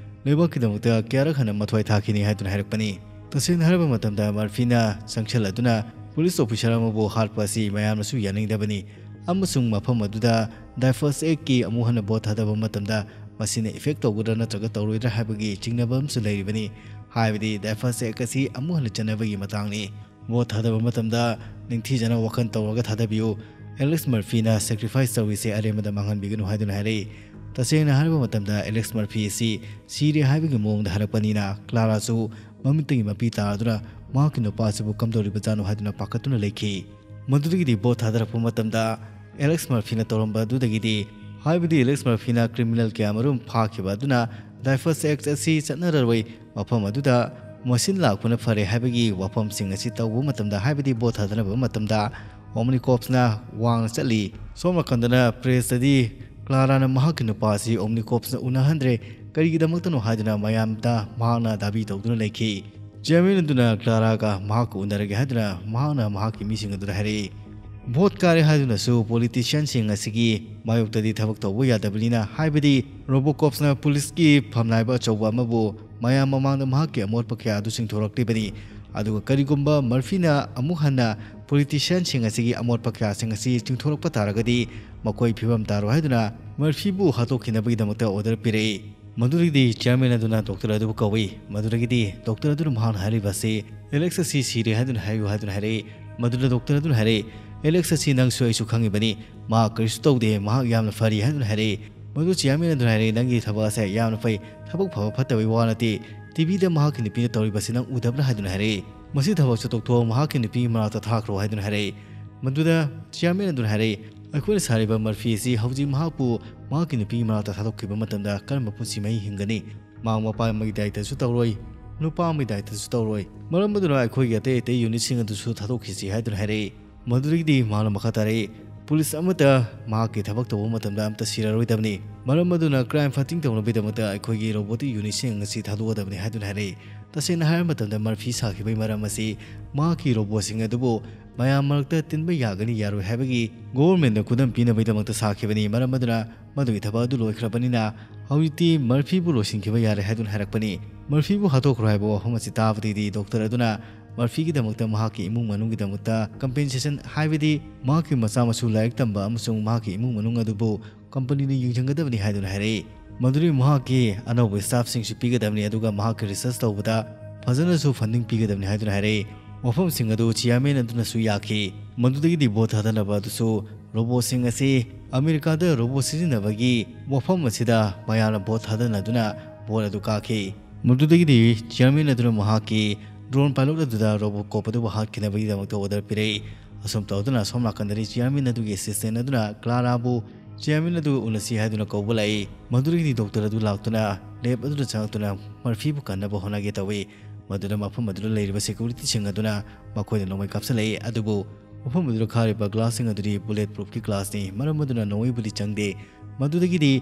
ꯂꯩꯕꯥꯛꯀꯤꯗꯃꯛꯇ ꯀꯌꯥꯔꯛ ꯍꯟꯅ ꯃꯊ꯭ꯋꯥꯏ ꯊꯥꯈꯤꯅꯤ" ꯍꯥꯏꯗꯨꯅ ꯍꯥꯏꯔꯛꯄꯅꯤ꯫ ꯇꯁꯦꯡꯅ ꯍꯥꯏꯔꯕ ꯃꯇꯝꯗ, ꯃꯔꯐꯤꯅ ꯆꯪꯁꯤꯜꯂꯗꯨꯅ ꯄꯨꯂꯤꯁ ꯑꯣꯐꯤꯁꯔ ꯑꯃꯕꯨ ꯍꯥꯠꯄ ꯑꯁꯤ ꯃꯌꯥꯝꯅꯁꯨ ꯌꯥꯅꯤꯡꯗꯕꯅꯤ, ꯑꯃꯁꯨꯡ ꯃꯐꯝ ꯑꯗꯨꯗ ꯗꯥꯏꯐꯁ ꯑꯦꯛꯀꯤ ꯑꯃꯨꯛ ꯍꯟꯅ ꯚꯣꯠ ꯊꯥꯗꯕ ꯃꯇꯝꯗ ꯃꯁꯤꯅ ꯏꯐꯦꯛ ꯇꯧꯒꯗ꯭ꯔꯥ ꯅꯠꯇ꯭ꯔꯒ ꯇꯧꯔꯣꯏꯗ꯭ꯔꯥ ꯍꯥꯏꯕꯒꯤ ꯆꯤꯡꯅꯕ ꯑꯃꯁꯨ ꯂꯩꯔꯤꯕꯅꯤ꯫ ꯍꯥꯏꯕꯗꯤ ꯗꯥꯏꯐꯁ ꯑꯦꯛ ꯑꯁꯤ ꯑꯃꯨꯛ ꯍꯟꯅ ꯆꯠꯅꯕꯒꯤ ꯃꯇꯥꯡꯅꯤ꯫ ꯚꯣꯠ ꯊꯥꯗꯕ ꯃꯇꯝꯗ ꯅꯤꯡꯊꯤꯖꯅ ꯋꯥꯈꯜ ꯇꯧꯔꯒ ꯊꯥꯗꯕꯤꯌꯨ꯫ ꯑꯦꯂꯦꯛꯁ ꯃꯔꯐꯤꯅ ꯁꯦꯀ꯭ꯔꯤꯐꯥꯏꯁ ꯇꯧꯔꯤꯁꯦ ꯑꯔꯦꯝꯕꯗ ꯃꯥꯡꯍꯟꯕꯤꯒꯅꯨ ꯍꯥꯏꯗꯨꯅ ꯍꯥꯏꯔꯛꯏ꯫ ꯇꯁꯦꯡꯅ ꯍꯥꯏꯔꯕ ꯃꯇꯝꯗ, ꯑꯦꯂꯦꯛꯁ ꯃꯔꯐꯤ ꯑꯁꯤ ꯁꯤꯔꯦ ꯍꯥꯏꯕꯒꯤ ꯃꯑꯣꯡꯗ ꯍꯥꯏꯔꯛꯄꯅꯤꯅ, ꯀ꯭ꯂꯥꯔꯥꯁꯨ ꯃꯃꯤꯠꯇꯒꯤ ꯃꯄꯤ ꯇꯥꯔꯗꯨꯅ ꯃꯍꯥꯛꯀꯤ ꯅꯨꯄꯥ ꯑꯁꯤꯕꯨ ꯀꯝꯗꯧꯔꯤꯕꯖꯥꯠꯅꯣ ꯍꯥꯏꯗꯨꯅ ꯄꯥꯈꯠꯇꯨꯅ ꯂꯩꯈꯤ꯫ ꯃꯗꯨꯗꯒꯤꯗꯤ ꯚꯣꯠ ꯊꯥꯗꯔꯛꯄ ꯃꯇꯝꯗ ꯑꯦꯂꯦꯛꯁ ꯃꯔꯐꯤꯅ ꯇꯧꯔꯝꯕ ꯑꯗꯨꯗꯒꯤꯗꯤ, ꯍꯥꯏꯕꯗꯤ ꯑꯦꯂꯦꯛꯁ ꯃꯔꯐꯤꯅ ꯀ꯭ꯔꯤꯃꯤꯅꯦꯜ ꯀꯌꯥꯃꯔꯨꯝ ꯐꯥꯈꯤꯕ ꯑꯗꯨꯅ ꯗꯥꯏꯐꯁ ꯑꯦꯛ ꯑꯁꯤ ꯆꯠꯅꯔꯔꯣꯏ, ꯃꯐꯝ ꯑꯗꯨꯗ ꯃꯁꯤꯟ ꯂꯥꯛꯄꯅ ꯐꯔꯦ ꯍꯥꯏꯕꯒꯤ ꯋꯥꯐꯝꯁꯤꯡ ꯑꯁꯤ ꯇꯧꯕ ꯃꯇꯝꯗ, ꯍꯥꯏꯕꯗꯤ ꯚꯣꯠ ꯊꯥꯗꯅꯕ ꯃꯇꯝꯗ, ꯑꯣꯝꯅꯤꯀꯣꯞꯁꯅ ꯋꯥꯡꯅ ꯆꯠꯂꯤ꯫ ꯁꯣꯝ ꯅꯥꯀꯟꯗꯅ ꯄ꯭ꯔꯦꯁꯇꯗꯤ ꯀ꯭ꯂꯥꯔꯥꯅ ꯃꯍꯥꯛꯀꯤ ꯅꯨꯄꯥ ꯑꯁꯤ ꯑꯣꯝꯅꯤꯀꯣꯞꯁꯅ ꯎꯅꯍꯟꯗ꯭ꯔꯦ, ꯀꯔꯤꯒꯤꯗꯃꯛꯇꯅꯣ ꯍꯥꯏꯗꯨꯅ ꯃꯌꯥꯝꯗ ꯃꯍꯥꯛꯅ ꯗꯥꯕꯤ ꯇꯧꯗꯨꯅ ꯂꯩꯈꯤ꯫ ꯆꯤꯌꯔꯃꯦꯟ ꯑꯗꯨꯅ ꯀ꯭ꯂꯥꯔꯥꯒ ꯃꯍꯥꯛꯀ ꯎꯅꯔꯒꯦ ꯍꯥꯏꯗꯨꯅ ꯃꯍꯥꯛꯅ ꯃꯍꯥꯛꯀꯤ ꯃꯤꯁꯤꯡ ꯑꯗꯨꯗ ꯍꯥꯏꯔꯛꯏ꯫ ꯚꯣꯠ ꯀꯥꯔꯦ ꯍꯥꯏꯗꯨꯅꯁꯨ ꯄꯣꯂꯤꯇꯤꯁꯤꯌꯥꯟꯁꯤꯡ ꯑꯁꯤꯒꯤ ꯃꯥꯌꯣꯛꯇꯗꯤ ꯊꯕꯛ ꯇꯧꯕ ꯌꯥꯗꯕꯅꯤꯅ, ꯍꯥꯏꯕꯗꯤ ꯔꯣꯕꯣꯀꯣꯞꯁꯅ ꯄꯨꯂꯤꯁꯀꯤ ꯐꯝꯅꯥꯏꯕ ꯑꯆꯧꯕ ꯑꯃꯕꯨ ꯃꯌꯥꯝ ꯃꯃꯥꯡꯗ ꯃꯍꯥꯛꯀꯤ ꯑꯃꯣꯠꯄ ꯀꯌꯥ ꯑꯗꯨ ꯆꯤꯡꯊꯣꯔꯛꯂꯤꯕꯅꯤ꯫ ꯑꯗꯨꯒ ꯀꯔꯤꯒꯨꯝꯕ ꯃꯔꯐꯤꯅ ꯑꯃꯨꯛ ꯍꯟꯅ ꯄꯣꯂꯤꯇꯤꯁꯤꯌꯥꯟꯁꯤꯡ ꯑꯁꯤꯒꯤ ꯑꯃꯣꯠꯄ ꯀꯌꯥꯁꯤꯡ ꯑꯁꯤ ꯆꯤꯡꯊꯣꯔꯛꯄ ꯇꯥꯔꯒꯗꯤ ꯃꯈꯣꯏ ꯐꯤꯕꯝ ꯇꯥꯔꯣꯏ ꯍꯥꯏꯗꯨꯅ ꯃꯔꯐꯤꯕꯨ ꯍꯥꯠꯇꯣꯛꯈꯤꯅꯕꯒꯤꯗꯃꯛꯇ ꯑꯣꯔꯗꯔ ꯄꯤꯔꯛꯏ꯫ ꯃꯗꯨꯗꯒꯤꯗꯤ ꯆꯤꯌꯥꯔꯃꯦꯟ ꯑꯗꯨꯅ ꯗꯣꯛꯇꯔ ꯑꯗꯨꯕꯨ ꯀꯧꯏ꯫ ꯃꯗꯨꯗꯒꯤꯗꯤ ꯗꯣꯛꯇꯔ ꯑꯗꯨꯅ ꯃꯍꯥꯛꯅ ꯍꯥꯏꯔꯤꯕ ꯑꯁꯤ, "ꯑꯦꯂꯦꯛꯁ ꯑꯁꯤ ꯁꯤꯔꯦ ꯍꯥꯏꯗꯨꯅ ꯍꯥꯏꯌꯨ" ꯍꯥꯏꯗꯨꯅ ꯍꯥꯏꯔꯛꯏ꯫ ꯃꯗꯨꯗ ꯗꯣꯛꯇꯔ ꯑꯗꯨꯅ ꯍꯥꯏꯔꯛꯏ, "ꯑꯦꯂꯦꯛꯁ ꯑꯁꯤ ꯅꯪꯁꯨ ꯑꯩꯁꯨ ꯈꯪꯉꯤꯕꯅꯤ꯫ ꯃꯍꯥꯛ ꯀꯔꯤꯁꯨ ꯇꯧꯗꯦ, ꯃꯍꯥꯛ ꯌꯥꯝꯅ ꯐꯔꯤ" ꯍꯥꯏꯗꯨꯅ ꯍꯥꯏꯔꯛꯏ꯫ ꯃꯗꯨ ꯆꯤꯌꯥꯔꯃꯦꯟ ꯑꯗꯨꯅ ꯍꯥꯏꯔꯛꯏ, "ꯅꯪꯒꯤ ꯊꯕꯛ ꯑꯁꯦ ꯌꯥꯝꯅ ꯐꯩ, ꯊꯕꯛ ꯐꯕ ꯐꯠꯇꯕꯒꯤ ꯋꯥ ꯅꯠꯇꯦ꯫ ꯇꯤꯚꯤꯗ ꯃꯍꯥꯛꯀꯤ ꯅꯨꯄꯤꯅ ꯇꯧꯔꯤꯕꯁꯤ ꯅꯪ ꯎꯗꯕ꯭ꯔꯥ?" ꯍꯥꯏꯗꯨꯅ ꯍꯥꯏꯔꯛꯏ꯫ "ꯃꯁꯤ ꯊꯕꯛꯁꯨ ꯇꯣꯛꯊꯣꯛꯑꯣ, ꯃꯍꯥꯛꯀꯤ ꯅꯨꯄꯤꯒꯤ ꯃꯅꯥꯛꯇ ꯊꯥꯈ꯭ꯔꯣ" ꯍꯥꯏꯗꯨꯅ ꯍꯥꯏꯔꯛꯏ꯫ ꯃꯗꯨꯗ ꯆꯤꯌꯥꯔꯃꯦꯟ ꯑꯗꯨꯅ ꯍꯥꯏꯔꯛꯏ, "ꯑꯩꯈꯣꯏꯅ ꯁꯥꯔꯤꯕ ꯃꯔꯐꯤ ꯑꯁꯤ ꯍꯧꯖꯤꯛ ꯃꯍꯥꯛꯄꯨ ꯃꯍꯥꯛꯀꯤ ꯅꯨꯄꯤꯒꯤ ꯃꯅꯥꯛꯇ ꯊꯥꯗꯣꯛꯈꯤꯕ ꯃꯇꯝꯗ ꯀꯔꯝꯕ ꯄꯨꯟꯁꯤ ꯃꯍꯤꯡ ꯍꯤꯡꯒꯅꯤ? ꯃꯍꯥꯛ ꯃꯄꯥ ꯑꯃꯒꯤ ꯗꯥꯏꯇꯁꯨ ꯇꯧꯔꯣꯏ, ꯅꯨꯄꯥ ꯑꯃꯒꯤ ꯗꯥꯏꯇꯁꯨ ꯇꯧꯔꯣꯏ꯫ ꯃꯔꯝ ꯑꯗꯨꯅ ꯑꯩꯈꯣꯏꯒꯤ ꯑꯇꯩ ꯑꯇꯩ ꯌꯨꯅꯤꯠꯁꯤꯡ ꯑꯗꯨꯁꯨ ꯊꯥꯗꯣꯛꯈꯤꯁꯤ" ꯍꯥꯏꯗꯨꯅ ꯍꯥꯏꯔꯛꯏ꯫ ꯃꯗꯨꯗꯒꯤꯗꯤ ꯃꯍꯥꯛꯅ ꯃꯈꯥ ꯇꯥꯔꯛꯏ, "ꯄꯨꯂꯤꯁ ꯑꯃꯠꯇ ꯃꯍꯥꯛꯀꯤ ꯊꯕꯛ ꯇꯧꯕ ꯃꯇꯝꯗ ꯑꯝꯇ ꯁꯤꯔꯔꯣꯏꯗꯕꯅꯤ꯫ ꯃꯔꯝ ꯑꯗꯨꯅ ꯀ꯭ꯔꯥꯏꯝ ꯐꯥꯏꯇꯤꯡ ꯇꯧꯅꯕꯒꯤꯗꯃꯛꯇ ꯑꯩꯈꯣꯏꯒꯤ ꯔꯣꯕꯣꯇꯤꯛ ꯌꯨꯅꯤꯠꯁꯤꯡ ꯑꯁꯤ ꯊꯥꯗꯣꯛꯀꯗꯕꯅꯤ" ꯍꯥꯏꯗꯨꯅ ꯍꯥꯏꯔꯛꯏ꯫ ꯇꯁꯦꯡꯅ ꯍꯥꯏꯔꯕ ꯃꯇꯝꯗ ꯃꯔꯐꯤ ꯁꯥꯈꯤꯕꯒꯤ ꯃꯔꯝ ꯑꯁꯤ ꯃꯍꯥꯛꯀꯤ ꯔꯣꯕꯣꯠꯁꯤꯡ ꯑꯗꯨꯕꯨ ꯃꯌꯥꯝ ꯃꯔꯛꯇ ꯇꯤꯟꯕ ꯌꯥꯒꯅꯤ ꯌꯥꯔꯣꯏ ꯍꯥꯏꯕꯒꯤ ꯒꯣꯚꯔꯟꯃꯦꯟꯠꯅ ꯈꯨꯗꯝ ꯄꯤꯅꯕꯒꯤꯗꯃꯛꯇ ꯁꯥꯈꯤꯕꯅꯤ꯫ ꯃꯔꯝ ꯑꯗꯨꯅ ꯃꯗꯨꯒꯤ ꯊꯕꯛ ꯑꯗꯨ ꯂꯣꯏꯈ꯭ꯔꯕꯅꯤꯅ ꯍꯧꯖꯤꯛꯇꯤ ꯃꯔꯐꯤꯕꯨ ꯂꯣꯏꯁꯤꯟꯈꯤꯕ ꯌꯥꯔꯦ ꯍꯥꯏꯗꯨꯅ ꯍꯥꯏꯔꯛꯄꯅꯤ꯫ ꯃꯔꯐꯤꯕꯨ ꯍꯥꯠꯇꯣꯛꯈ꯭ꯔꯣ ꯍꯥꯏꯕ ꯋꯥꯐꯝ ꯑꯁꯤ ꯇꯥꯕꯗꯒꯤꯗꯤ ꯗꯣꯛꯇꯔ ꯑꯗꯨꯅ ꯃꯔꯐꯤꯒꯤꯗꯃꯛꯇ ꯃꯍꯥꯛꯀꯤ ꯏꯃꯨꯡ ꯃꯅꯨꯡꯒꯤꯗꯃꯛꯇ ꯀꯝꯄꯦꯟꯁꯦꯁꯟ, ꯍꯥꯏꯕꯗꯤ ꯃꯍꯥꯛꯀꯤ ꯃꯆꯥ ꯃꯁꯨ ꯂꯥꯏꯔꯤꯛ ꯇꯝꯕ ꯑꯃꯁꯨꯡ ꯃꯍꯥꯛꯀꯤ ꯏꯃꯨꯡ ꯃꯅꯨꯡ ꯑꯗꯨꯕꯨ ꯀꯝꯄꯅꯤꯅ ꯌꯦꯡꯁꯤꯟꯒꯗꯕꯅꯤ ꯍꯥꯏꯗꯨꯅ ꯍꯥꯏꯔꯛꯏ꯫ ꯃꯗꯨꯗꯤ ꯃꯍꯥꯛꯀꯤ ꯑꯅꯧꯕ ꯁ꯭ꯇꯥꯐꯁꯤꯡꯁꯨ ꯄꯤꯒꯗꯕꯅꯤ, ꯑꯗꯨꯒ ꯃꯍꯥꯛꯀꯤ ꯔꯤꯁꯔꯆ ꯇꯧꯕꯗ ꯐꯖꯅꯁꯨ ꯐꯟꯗꯤꯡ ꯄꯤꯒꯗꯕꯅꯤ ꯍꯥꯏꯗꯨꯅ ꯍꯥꯏꯔꯛꯏ꯫ ꯋꯥꯐꯝꯁꯤꯡ ꯑꯗꯨ ꯆꯤꯌꯥꯔꯃꯦꯟ ꯑꯗꯨꯅꯁꯨ ꯌꯥꯈꯤ꯫ ꯃꯗꯨꯗꯒꯤꯗꯤ ꯚꯣꯠ ꯊꯥꯗꯅꯕ ꯑꯗꯨꯁꯨ ꯔꯣꯕꯣꯠꯁꯤꯡ ꯑꯁꯤ ꯑꯃꯦꯔꯤꯀꯥꯗ ꯔꯣꯕꯣꯠ ꯁꯤꯖꯤꯟꯅꯕꯒꯤ ꯋꯥꯐꯝ ꯑꯁꯤꯗ ꯃꯌꯥꯝꯅ ꯚꯣꯠ ꯊꯥꯗꯅꯗꯨꯅ ꯚꯣꯠ ꯑꯗꯨ ꯀꯥꯈꯤ꯫ ꯃꯗꯨꯗꯒꯤꯗꯤ ꯆꯤꯌꯥꯔꯃꯦꯟ ꯑꯗꯨꯅ ꯃꯍꯥꯛꯀꯤ ꯗ꯭ꯔꯣꯟ ꯄꯥꯏꯂꯣꯠ ꯑꯗꯨꯗ ꯔꯣꯕꯣꯀꯣꯞ ꯑꯗꯨꯕꯨ ꯍꯥꯠꯈꯤꯅꯕꯒꯤꯗꯃꯛꯇ ꯑꯣꯔꯗꯔ ꯄꯤꯔꯛꯏ꯫ ꯑꯁꯨꯝ ꯇꯧꯗꯨꯅ ꯑꯁꯣꯝ ꯅꯥꯀꯟꯗꯗꯤ ꯆꯤꯌꯥꯔꯃꯦꯟ ꯑꯗꯨꯒꯤ ꯑꯦꯁꯤꯁꯇꯦꯟ ꯑꯗꯨꯅ ꯀ꯭ꯂꯥꯔꯥꯕꯨ ꯆꯤꯌꯥꯔꯃꯦꯟ ꯑꯗꯨꯒ ꯎꯅꯁꯤ ꯍꯥꯏꯗꯨꯅ ꯀꯧꯕ ꯂꯥꯛꯏ꯫ ꯃꯗꯨꯗꯒꯤꯗꯤ ꯗꯣꯛꯇꯔ ꯑꯗꯨ ꯂꯥꯛꯇꯨꯅ ꯂꯦꯕ ꯑꯗꯨꯗ ꯆꯪꯂꯛꯇꯨꯅ ꯃꯔꯐꯤꯕꯨ ꯀꯟꯅꯕ ꯍꯣꯠꯅꯒꯦ ꯇꯧꯏ꯫ ꯃꯗꯨꯗ ꯃꯐꯝ ꯑꯗꯨꯗ ꯂꯩꯔꯤꯕ ꯁꯦꯀ꯭ꯌꯨꯔꯤꯇꯤꯁꯤꯡ ꯑꯗꯨꯅ ꯃꯈꯣꯏꯗ ꯅꯣꯡꯃꯩ ꯀꯥꯞꯁꯤꯜꯂꯛꯏ, ꯑꯗꯨꯕꯨ ꯃꯐꯝ ꯑꯗꯨꯗ ꯈꯥꯔꯤꯕ ꯒ꯭ꯂꯥꯁꯁꯤꯡ ꯑꯗꯨꯗꯤ ꯕꯨꯂꯦꯠ ꯄ꯭ꯔꯨꯐꯀꯤ ꯒ꯭ꯂꯥꯁꯅꯤ꯫ ꯃꯔꯝ ꯑꯗꯨꯅ ꯅꯣꯡꯃꯩꯕꯨꯗꯤ ꯆꯪꯗꯦ꯫ ꯃꯗꯨꯗꯒꯤꯗꯤ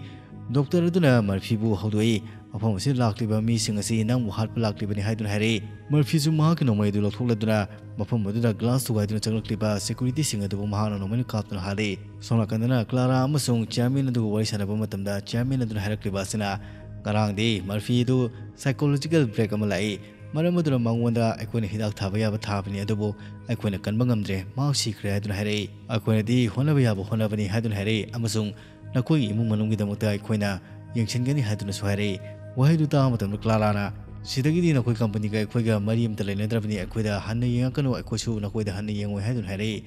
ꯗꯣꯛꯇꯔ ꯑꯗꯨꯅ ꯃꯔꯐꯤꯕꯨ ꯍꯧꯗꯣꯛꯏ꯫ "ꯃꯐꯝ ꯑꯁꯤꯗ ꯂꯥꯛꯂꯤꯕ ꯃꯤꯁꯤꯡ ꯑꯁꯤ ꯅꯪꯕꯨ ꯍꯥꯠꯄ ꯂꯥꯛꯂꯤꯕꯅꯤ" ꯍꯥꯏꯗꯨꯅ ꯍꯥꯏꯔꯛꯏ꯫ ꯃꯔꯐꯤꯁꯨ ꯃꯍꯥꯛꯀꯤ ꯅꯣꯡꯃꯩ ꯑꯗꯨ ꯂꯧꯊꯣꯛꯂꯗꯨꯅ ꯃꯐꯝ ꯑꯗꯨꯗ ꯒ꯭ꯂꯥꯁ ꯊꯨꯒꯥꯏꯗꯨꯅ ꯆꯪꯂꯛꯂꯤꯕ ꯁꯦꯀ꯭ꯌꯨꯔꯤꯇꯤꯁꯤꯡ ꯑꯗꯨꯕꯨ ꯃꯍꯥꯛꯅ ꯅꯣꯡꯃꯩꯅ ꯀꯥꯞꯇꯨꯅ ꯍꯥꯠꯂꯤ꯫ ꯁꯣꯝ ꯅꯥꯀꯟꯗꯅ ꯀ꯭ꯂꯥꯔꯥ ꯑꯃꯁꯨꯡ ꯆꯤꯌꯥꯔꯃꯦꯟ ꯑꯗꯨꯒ ꯋꯥꯔꯤ ꯁꯥꯟꯅꯕ ꯃꯇꯝꯗ ꯆꯤꯌꯥꯔꯃꯦꯟ ꯑꯗꯨꯅ ꯍꯥꯏꯔꯛꯂꯤꯕ ꯑꯁꯤꯅ, "ꯉꯔꯥꯡꯗꯤ ꯃꯔꯐꯤ ꯑꯗꯨ ꯁꯥꯏꯀꯣꯂꯣꯖꯤꯀꯦꯜ ꯕ꯭ꯔꯦꯛ ꯑꯃ ꯂꯥꯛꯏ꯫ ꯃꯔꯝ ꯑꯗꯨꯅ ꯃꯉꯣꯟꯗ ꯑꯩꯈꯣꯏꯅ ꯍꯤꯗꯥꯛ ꯊꯥꯕ ꯌꯥꯕ ꯊꯥꯕꯅꯤ, ꯑꯗꯨꯕꯨ ꯑꯩꯈꯣꯏꯅ ꯀꯟꯕ ꯉꯝꯗ꯭ꯔꯦ, ꯃꯍꯥꯛ ꯁꯤꯈ꯭ꯔꯦ ꯍꯥꯏꯗꯨꯅ ꯍꯥꯏꯔꯛꯏ꯫ ꯑꯩꯈꯣꯏꯅꯗꯤ ꯍꯣꯠꯅꯕ ꯌꯥꯕ ꯍꯣꯠꯅꯕꯅꯤ ꯍꯥꯏꯗꯨꯅ ꯍꯥꯏꯔꯛꯏ, ꯑꯃꯁꯨꯡ ꯅꯈꯣꯏꯒꯤ ꯏꯃꯨꯡ ꯃꯅꯨꯡꯒꯤꯗꯃꯛꯇ ꯑꯩꯈꯣꯏꯅ ꯌꯦꯡꯁꯤꯟꯒꯅꯤ ꯍꯥꯏꯗꯨꯅꯁꯨ ꯍꯥꯏꯔꯛꯏ꯫ ꯋꯥꯍꯩꯗꯨ ꯇꯥꯕ ꯃꯇꯝꯗ ꯀ꯭ꯂꯥꯔꯥꯅ, "ꯁꯤꯗꯒꯤꯗꯤ ꯅꯈꯣꯏ ꯀꯝꯄꯅꯤꯒ ꯑꯩꯈꯣꯏꯒ ꯃꯔꯤ ꯑꯃꯠꯇ ꯂꯩꯅꯗ꯭ꯔꯕꯅꯤ, ꯑꯩꯈꯣꯏꯗ ꯍꯟꯅ ꯌꯦꯡꯉꯛꯀꯅꯨ, ꯑꯩꯈꯣꯏꯁꯨ ꯅꯈꯣꯏꯗ ꯍꯟꯅ ꯌꯦꯡꯉꯣꯏ" ꯍꯥꯏꯗꯨꯅ ꯍꯥꯏꯔꯛꯏ꯫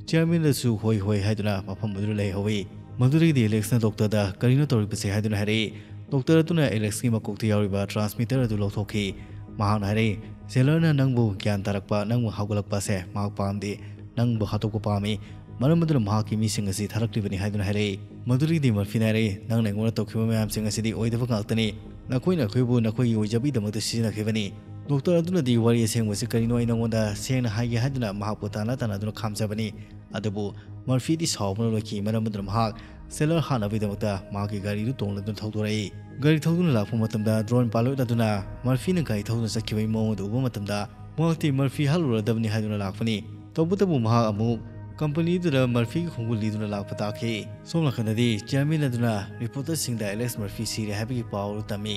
ꯆꯤꯌꯔꯃꯦꯟꯗꯁꯨ "ꯍꯣꯏ, ꯍꯣꯏ" ꯍꯥꯏꯗꯨꯅ ꯃꯐꯝ ꯑꯗꯨꯗ ꯂꯩꯍꯧꯏ꯫ ꯃꯗꯨꯗꯒꯤꯗꯤ ꯑꯦꯂꯦꯛꯁꯅ ꯗꯣꯛꯇꯔꯗ "ꯀꯔꯤꯅꯣ ꯇꯧꯔꯤꯕꯁꯦ?" ꯍꯥꯏꯗꯨꯅ ꯍꯥꯏꯔꯛꯏ꯫ ꯗꯣꯛꯇꯔ ꯑꯗꯨꯅ ꯑꯦꯂꯦꯛꯁꯀꯤ ꯃꯀꯣꯛꯇ ꯌꯥꯎꯔꯤꯕ ꯇ꯭ꯔꯥꯟꯁꯃꯤꯇꯔ ꯑꯗꯨ ꯂꯧꯊꯣꯛꯈꯤ꯫ ꯃꯍꯥꯛꯅ ꯍꯥꯏꯔꯛꯏ, "ꯁꯦꯂꯔꯅ ꯅꯪꯕꯨ ꯒ꯭ꯌꯥꯟ ꯇꯥꯔꯛꯄ, ꯅꯪꯕꯨ ꯍꯧꯒꯠꯂꯛꯄ ꯑꯁꯦ ꯃꯍꯥꯛ ꯄꯥꯝꯗꯦ꯫ ꯅꯪꯕꯨ ꯍꯥꯠꯇꯣꯛꯄ ꯄꯥꯝꯃꯤ꯫ ꯃꯔꯝ ꯑꯗꯨꯅ ꯃꯍꯥꯛꯀꯤ ꯃꯤꯁꯤꯡ ꯑꯁꯤ ꯊꯥꯔꯛꯂꯤꯕꯅꯤ" ꯍꯥꯏꯗꯨꯅ ꯍꯥꯏꯔꯛꯏ꯫ ꯃꯗꯨꯗꯒꯤꯗꯤ ꯃꯔꯐꯤꯅ ꯍꯥꯏꯔꯛꯏ, "ꯅꯪꯅ ꯑꯩꯉꯣꯟꯗ ꯇꯧꯈꯤꯕ ꯃꯌꯥꯝꯁꯤꯡ ꯑꯁꯤꯗꯤ ꯑꯣꯏꯗꯕ ꯉꯥꯛꯇꯅꯤ꯫ ꯅꯈꯣꯏꯅ ꯑꯩꯈꯣꯏꯕꯨ ꯅꯈꯣꯏꯒꯤ ꯑꯣꯏꯖꯕꯒꯤꯗꯃꯛꯇ ꯁꯤꯖꯤꯟꯅꯈꯤꯕꯅꯤ꯫ ꯗꯣꯛꯇꯔ ꯑꯗꯨꯅꯗꯤ ꯋꯥꯔꯤ ꯑꯁꯦꯡꯕꯁꯤ ꯀꯔꯤꯅꯣ ꯑꯩ ꯅꯉꯣꯟꯗ ꯁꯦꯡꯅ ꯍꯥꯏꯒꯦ" ꯍꯥꯏꯗꯨꯅ ꯃꯍꯥꯛꯄꯨ ꯇꯥꯟꯅ ꯇꯥꯟꯅꯗꯨꯅ ꯈꯥꯝꯖꯕꯅꯤ꯫ ꯑꯗꯨꯕꯨ ꯃꯔꯐꯤꯗꯤ ꯁꯥꯎꯕꯅ ꯂꯣꯏꯈꯤ, ꯃꯔꯝ ꯑꯗꯨꯅ ꯃꯍꯥꯛ ꯁꯦꯂꯔ ꯍꯥꯠꯅꯕꯒꯤꯗꯃꯛꯇ ꯃꯍꯥꯛꯀꯤ ꯒꯥꯔꯤꯗꯨ ꯇꯣꯡꯂꯗꯨꯅ ꯊꯧꯗꯣꯔꯛꯏ꯫ ꯒꯥꯔꯤ ꯊꯧꯗꯨꯅ ꯂꯥꯛꯄ ꯃꯇꯝꯗ ꯗ꯭ꯔꯣꯟ ꯄꯥꯏꯂꯣꯠ ꯑꯗꯨꯅ ꯃꯔꯐꯤꯅ ꯒꯥꯔꯤ ꯊꯧꯗꯨꯅ ꯆꯠꯈꯤꯕꯒꯤ ꯃꯑꯣꯡ ꯑꯗꯨ ꯎꯕ ꯃꯇꯝꯗ ꯃꯍꯥꯛꯇꯤ ꯃꯔꯐꯤ ꯍꯥꯠꯂꯨꯔꯗꯕꯅꯤ ꯍꯥꯏꯗꯨꯅ ꯂꯥꯛꯄꯅꯤ꯫ ꯇꯧꯕꯇꯕꯨ ꯃꯍꯥꯛ ꯑꯃꯨꯛ ꯀꯝꯄꯅꯤꯗꯨꯗ ꯃꯔꯐꯤꯒꯤ ꯈꯣꯡꯒꯨꯜ ꯂꯤꯗꯨꯅ ꯂꯥꯛꯄ ꯇꯥꯈꯤ꯫ ꯁꯣꯝ ꯅꯥꯀꯟꯗꯗꯤ ꯆꯤꯌꯔꯃꯦꯟ ꯑꯗꯨꯅ ꯔꯤꯄꯣꯔꯇꯔꯁꯤꯡꯗ ꯑꯦꯂꯦꯛꯁ ꯃꯔꯐꯤ ꯁꯤꯔꯦ ꯍꯥꯏꯕꯒꯤ ꯄꯥꯎ ꯑꯗꯨ ꯇꯝꯃꯤ꯫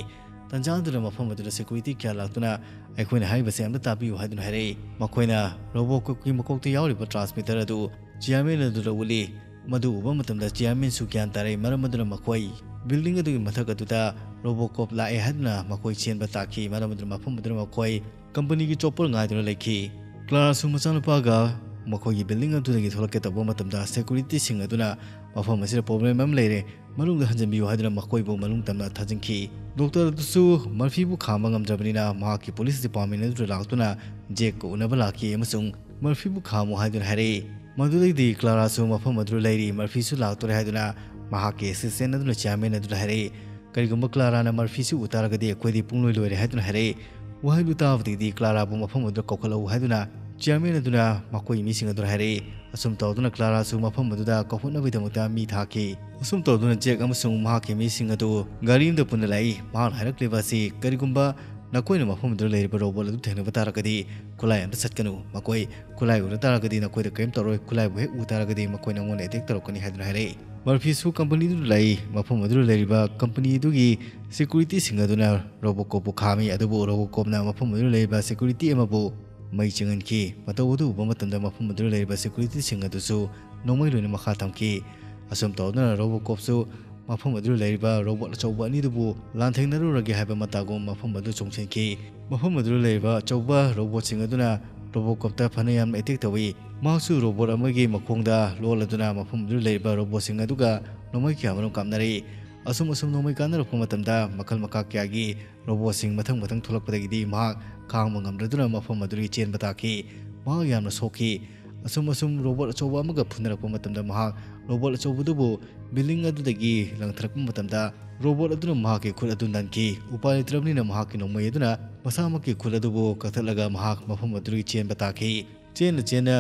ꯇꯟꯖꯥ ꯑꯗꯨꯗ ꯃꯐꯝ ꯑꯗꯨꯗ ꯁꯦꯀ꯭ꯌꯨꯔꯤꯇꯤ ꯀꯌꯥ ꯂꯥꯛꯇꯨꯅ "ꯑꯩꯈꯣꯏꯅ ꯍꯥꯏꯔꯤꯕꯁꯦ ꯑꯝꯇ ꯇꯥꯕꯤꯌꯨ" ꯍꯥꯏꯗꯨꯅ ꯍꯥꯏꯔꯛꯏ꯫ ꯃꯈꯣꯏꯅ ꯔꯣꯕꯣꯀꯣꯞꯀꯤ ꯃꯀꯣꯛꯇ ꯌꯥꯎꯔꯤꯕ ꯇ꯭ꯔꯥꯟꯁꯃꯤꯇꯔ ꯑꯗꯨ ꯆꯤꯌꯔꯃꯦꯟ ꯑꯗꯨꯗ ꯎꯠꯂꯤ꯫ ꯃꯗꯨ ꯎꯕ ꯃꯇꯝꯗ ꯆꯤꯌꯔꯃꯦꯟꯁꯨ ꯒ꯭ꯌꯥꯟ ꯇꯥꯔꯛꯏ, ꯃꯔꯝ ꯑꯗꯨꯅ ꯃꯈꯣꯏ ꯕꯤꯜꯗꯤꯡ ꯑꯗꯨꯒꯤ ꯃꯊꯛ ꯑꯗꯨꯗ ꯔꯣꯕꯣꯀꯣꯞ ꯂꯥꯛꯑꯦ ꯍꯥꯏꯗꯨꯅ ꯃꯈꯣꯏ ꯆꯦꯟꯕ ꯇꯥꯈꯤ, ꯃꯔꯝ ꯑꯗꯨꯅ ꯃꯐꯝ ꯑꯗꯨꯗ ꯃꯈꯣꯏ ꯀꯝꯄꯅꯤꯒꯤ ꯆꯣꯄꯔ ꯉꯥꯏꯗꯨꯅ ꯂꯩꯈꯤ꯫ ꯀ꯭ꯂꯥꯔꯥꯁꯨ ꯃꯆꯥꯅꯨꯄꯥꯒ ꯃꯈꯣꯏꯒꯤ ꯕꯤꯜꯗꯤꯡ ꯑꯗꯨꯗꯒꯤ ꯊꯣꯛꯂꯛꯀꯦ ꯇꯧꯕ ꯃꯇꯝꯗ ꯁꯦꯀ꯭ꯌꯨꯔꯤꯇꯤꯁꯤꯡ ꯑꯗꯨꯅ "ꯃꯐꯝ ꯑꯁꯤꯗ ꯄ꯭ꯔꯣꯕ꯭ꯂꯦꯝ ꯑꯃ ꯂꯩꯔꯦ, ꯃꯅꯨꯡꯗ ꯍꯟꯖꯤꯟꯕꯤꯌꯨ" ꯍꯥꯏꯗꯨꯅ ꯃꯈꯣꯏꯕꯨ ꯃꯅꯨꯡ ꯇꯝꯅ ꯊꯥꯖꯤꯟꯈꯤ꯫ ꯗꯣꯛꯇꯔ ꯑꯗꯨꯁꯨ ꯃꯔꯐꯤꯕꯨ ꯈꯥꯝꯕ ꯉꯝꯗ꯭ꯔꯕꯅꯤꯅ ꯃꯍꯥꯛꯀꯤ ꯄꯨꯂꯤꯁ ꯗꯤꯄꯥꯔꯠꯃꯦꯟ ꯑꯗꯨꯗ ꯂꯥꯛꯇꯨꯅ ꯖꯦꯛꯀ ꯎꯅꯕ ꯂꯥꯛꯈꯤ ꯑꯃꯁꯨꯡ ꯃꯔꯐꯤꯕꯨ ꯈꯥꯝꯃꯨ ꯍꯥꯏꯗꯨꯅ ꯍꯥꯏꯔꯛꯏ꯫ ꯃꯗꯨꯗꯒꯤꯗꯤ ꯀ꯭ꯂꯥꯔꯥꯁꯨ ꯃꯐꯝ ꯑꯗꯨꯗ ꯂꯩꯔꯤ, ꯃꯔꯐꯤꯁꯨ ꯂꯥꯛꯇꯣꯔꯦ ꯍꯥꯏꯗꯨꯅ ꯃꯍꯥꯛꯀꯤ ꯑꯦꯁꯤꯁꯇꯦꯟ ꯑꯗꯨꯅ ꯆꯤꯌꯔꯃꯦꯟ ꯑꯗꯨꯗ ꯍꯥꯏꯔꯛꯏ꯫ "ꯀꯔꯤꯒꯨꯝꯕ ꯀ꯭ꯂꯥꯔꯥꯅ ꯃꯔꯐꯤꯁꯤ ꯎ ꯇꯥꯔꯒꯗꯤ ꯑꯩꯈꯣꯏꯗꯤ ꯄꯨꯡꯂꯣꯏ ꯂꯣꯏꯔꯦ" ꯍꯥꯏꯗꯨꯅ ꯍꯥꯏꯔꯛꯏ꯫ ꯋꯥꯍꯩꯗꯨ ꯇꯥꯕꯗꯒꯤꯗꯤ ꯀ꯭ꯂꯥꯔꯥꯕꯨ ꯃꯐꯝ ꯑꯗꯨꯗ ꯀꯧꯈꯠꯂꯛꯎ ꯍꯥꯏꯗꯨꯅ ꯆꯤꯌꯔꯃꯦꯟ ꯑꯗꯨꯅ ꯃꯈꯣꯏꯒꯤ ꯃꯤꯁꯤꯡ ꯑꯗꯨꯗ ꯍꯥꯏꯔꯛꯏ꯫ ꯑꯁꯨꯝ ꯇꯧꯗꯨꯅ ꯀ꯭ꯂꯥꯔꯥꯁꯨ ꯃꯐꯝ ꯑꯗꯨꯗ ꯀꯧꯈꯠꯅꯕꯒꯤꯗꯃꯛꯇ ꯃꯤ ꯊꯥꯈꯤ꯫ ꯑꯁꯨꯝ ꯇꯧꯗꯨꯅ ꯖꯦꯛ ꯑꯃꯁꯨꯡ ꯃꯍꯥꯛꯀꯤ ꯃꯤꯁꯤꯡ ꯑꯗꯨ ꯒꯥꯔꯤ ꯑꯃꯗ ꯄꯨꯟꯅ ꯂꯥꯛꯏ꯫ ꯃꯍꯥꯛꯅ ꯍꯥꯏꯔꯛꯂꯤꯕ ꯑꯁꯤ, "ꯀꯔꯤꯒꯨꯝꯕ ꯅꯈꯣꯏꯅ ꯃꯐꯝ ꯑꯗꯨꯗ ꯂꯩꯔꯤꯕ ꯔꯣꯕꯣꯠ ꯑꯗꯨ ꯊꯦꯡꯅꯕ ꯇꯥꯔꯒꯗꯤ ꯈꯨꯠꯂꯥꯏ ꯑꯃꯗ ꯆꯠꯀꯅꯨ꯫ ꯃꯈꯣꯏ ꯈꯨꯠꯂꯥꯏ ꯎꯔ ꯇꯥꯔꯒꯗꯤ ꯅꯈꯣꯏꯗ ꯀꯔꯤꯝ ꯇꯧꯔꯣꯏ꯫ ꯈꯨꯠꯂꯥꯏꯕꯨ ꯍꯦꯛ ꯎ ꯇꯥꯔꯒꯗꯤ ꯃꯈꯣꯏ ꯅꯉꯣꯟꯗ ꯑꯦꯇꯦꯛ ꯇꯧꯔꯛꯀꯅꯤ" ꯍꯥꯏꯗꯨꯅ ꯍꯥꯏꯔꯛꯏ꯫ ꯃꯔꯐꯤꯁꯨ ꯀꯝꯄꯅꯤꯗꯨꯗ ꯂꯩ꯫ ꯃꯐꯝ ꯑꯗꯨꯗ ꯂꯩꯔꯤꯕ ꯀꯝꯄꯅꯤꯗꯨꯒꯤ ꯁꯦꯀ꯭ꯌꯨꯔꯤꯇꯤꯁꯤꯡ ꯑꯗꯨꯅ ꯔꯣꯕꯣꯀꯣꯞꯄꯨ ꯈꯥꯝꯃꯤ, ꯑꯗꯨꯕꯨ ꯔꯣꯕꯣꯀꯣꯞꯅ ꯃꯐꯝ ꯑꯗꯨꯗ ꯂꯩꯔꯤꯕ ꯁꯦꯀ꯭ꯌꯨꯔꯤꯇꯤ ꯑꯃꯕꯨ ꯃꯩ ꯆꯪꯍꯟꯈꯤ꯫ ꯃꯇꯧ ꯑꯗꯨ ꯎꯕ ꯃꯇꯝꯗ ꯃꯐꯝ ꯑꯗꯨꯗ ꯂꯩꯔꯤꯕ ꯁꯦꯀ꯭ꯌꯨꯔꯤꯇꯤꯁꯤꯡ ꯑꯗꯨꯁꯨ ꯅꯣꯡꯃꯩ ꯂꯣꯏꯅ ꯃꯈꯥ ꯊꯝꯈꯤ꯫ ꯑꯁꯨꯝ ꯇꯧꯗꯨꯅ ꯔꯣꯕꯣꯀꯣꯞꯁꯨ ꯃꯐꯝ ꯑꯗꯨꯗ ꯂꯩꯔꯤꯕ ꯔꯣꯕꯣꯠ ꯑꯆꯧꯕ ꯑꯅꯤꯗꯨꯕꯨ ꯂꯥꯟꯊꯦꯡꯅꯔꯨꯔꯒꯦ ꯍꯥꯏꯕ ꯃꯇꯥꯒꯨꯝ ꯃꯐꯝ ꯑꯗꯨ ꯆꯣꯡꯁꯤꯟꯈꯤ꯫ ꯃꯐꯝ ꯑꯗꯨꯗ ꯂꯩꯔꯤꯕ ꯑꯆꯧꯕ ꯔꯣꯕꯣꯠꯁꯤꯡ ꯑꯗꯨꯅ ꯔꯣꯕꯣꯀꯣꯞꯇ ꯐꯅ ꯌꯥꯝꯅ ꯑꯦꯇꯦꯛ ꯇꯧꯏ꯫ ꯃꯍꯥꯛꯁꯨ ꯔꯣꯕꯣꯠ ꯑꯃꯒꯤ ꯃꯈꯣꯡꯗ ꯂꯣꯜꯂꯗꯨꯅ ꯃꯐꯝ ꯑꯗꯨꯗ ꯂꯩꯔꯤꯕ ꯔꯣꯕꯣꯠꯁꯤꯡ ꯑꯗꯨꯒ ꯅꯣꯡꯃꯩ ꯀꯌꯥ ꯃꯔꯨꯝ ꯀꯥꯞꯅꯔꯛꯏ꯫ ꯑꯁꯨꯝ ꯑꯁꯨꯝ ꯅꯣꯡꯃꯩ ꯀꯥꯞꯅꯔꯛꯄ ꯃꯇꯝꯗ ꯃꯈꯜ ꯃꯈꯥ ꯀꯌꯥꯒꯤ ꯔꯣꯕꯣꯠꯁꯤꯡ ꯃꯊꯪ ꯃꯊꯪ ꯊꯣꯛꯂꯛꯄꯗꯒꯤꯗꯤ ꯃꯍꯥꯛ ꯈꯥꯡꯕ ꯉꯝꯗ꯭ꯔꯗꯨꯅ ꯃꯐꯝ ꯑꯗꯨꯗꯒꯤ ꯆꯦꯟꯕ ꯇꯥꯈꯤ꯫ ꯃꯍꯥꯛ ꯌꯥꯝꯅ ꯁꯣꯛꯈꯤ꯫ ꯑꯁꯨꯝ ꯑꯁꯨꯝ ꯔꯣꯕꯣꯠ ꯑꯆꯧꯕ ꯑꯃꯒ ꯐꯨꯅꯔꯛꯄ ꯃꯇꯝꯗ ꯃꯍꯥꯛ ꯔꯣꯕꯣꯠ ꯑꯆꯧꯕꯗꯨꯕꯨ ꯕꯤꯜꯗꯤꯡ ꯑꯗꯨꯗꯒꯤ ꯂꯪꯊꯔꯛꯄ ꯃꯇꯝꯗ ꯔꯣꯕꯣꯠ ꯑꯗꯨꯅ ꯃꯍꯥꯛꯀꯤ ꯈꯨꯠ ꯑꯗꯨ ꯅꯟꯈꯤ꯫ ꯎꯄꯥꯏ ꯂꯩꯇ꯭ꯔꯕꯅꯤꯅ ꯃꯍꯥꯛꯀꯤ ꯅꯣꯡꯃꯩ ꯑꯗꯨꯅ ꯃꯁꯥꯃꯛꯀꯤ ꯈꯨꯠ ꯑꯗꯨꯕꯨ ꯀꯛꯊꯠꯂꯒ ꯃꯍꯥꯛ ꯃꯐꯝ ꯑꯗꯨꯗꯒꯤ ꯆꯦꯟꯕ ꯇꯥꯈꯤ꯫ ꯆꯦꯟꯅ ꯆꯦꯟꯅ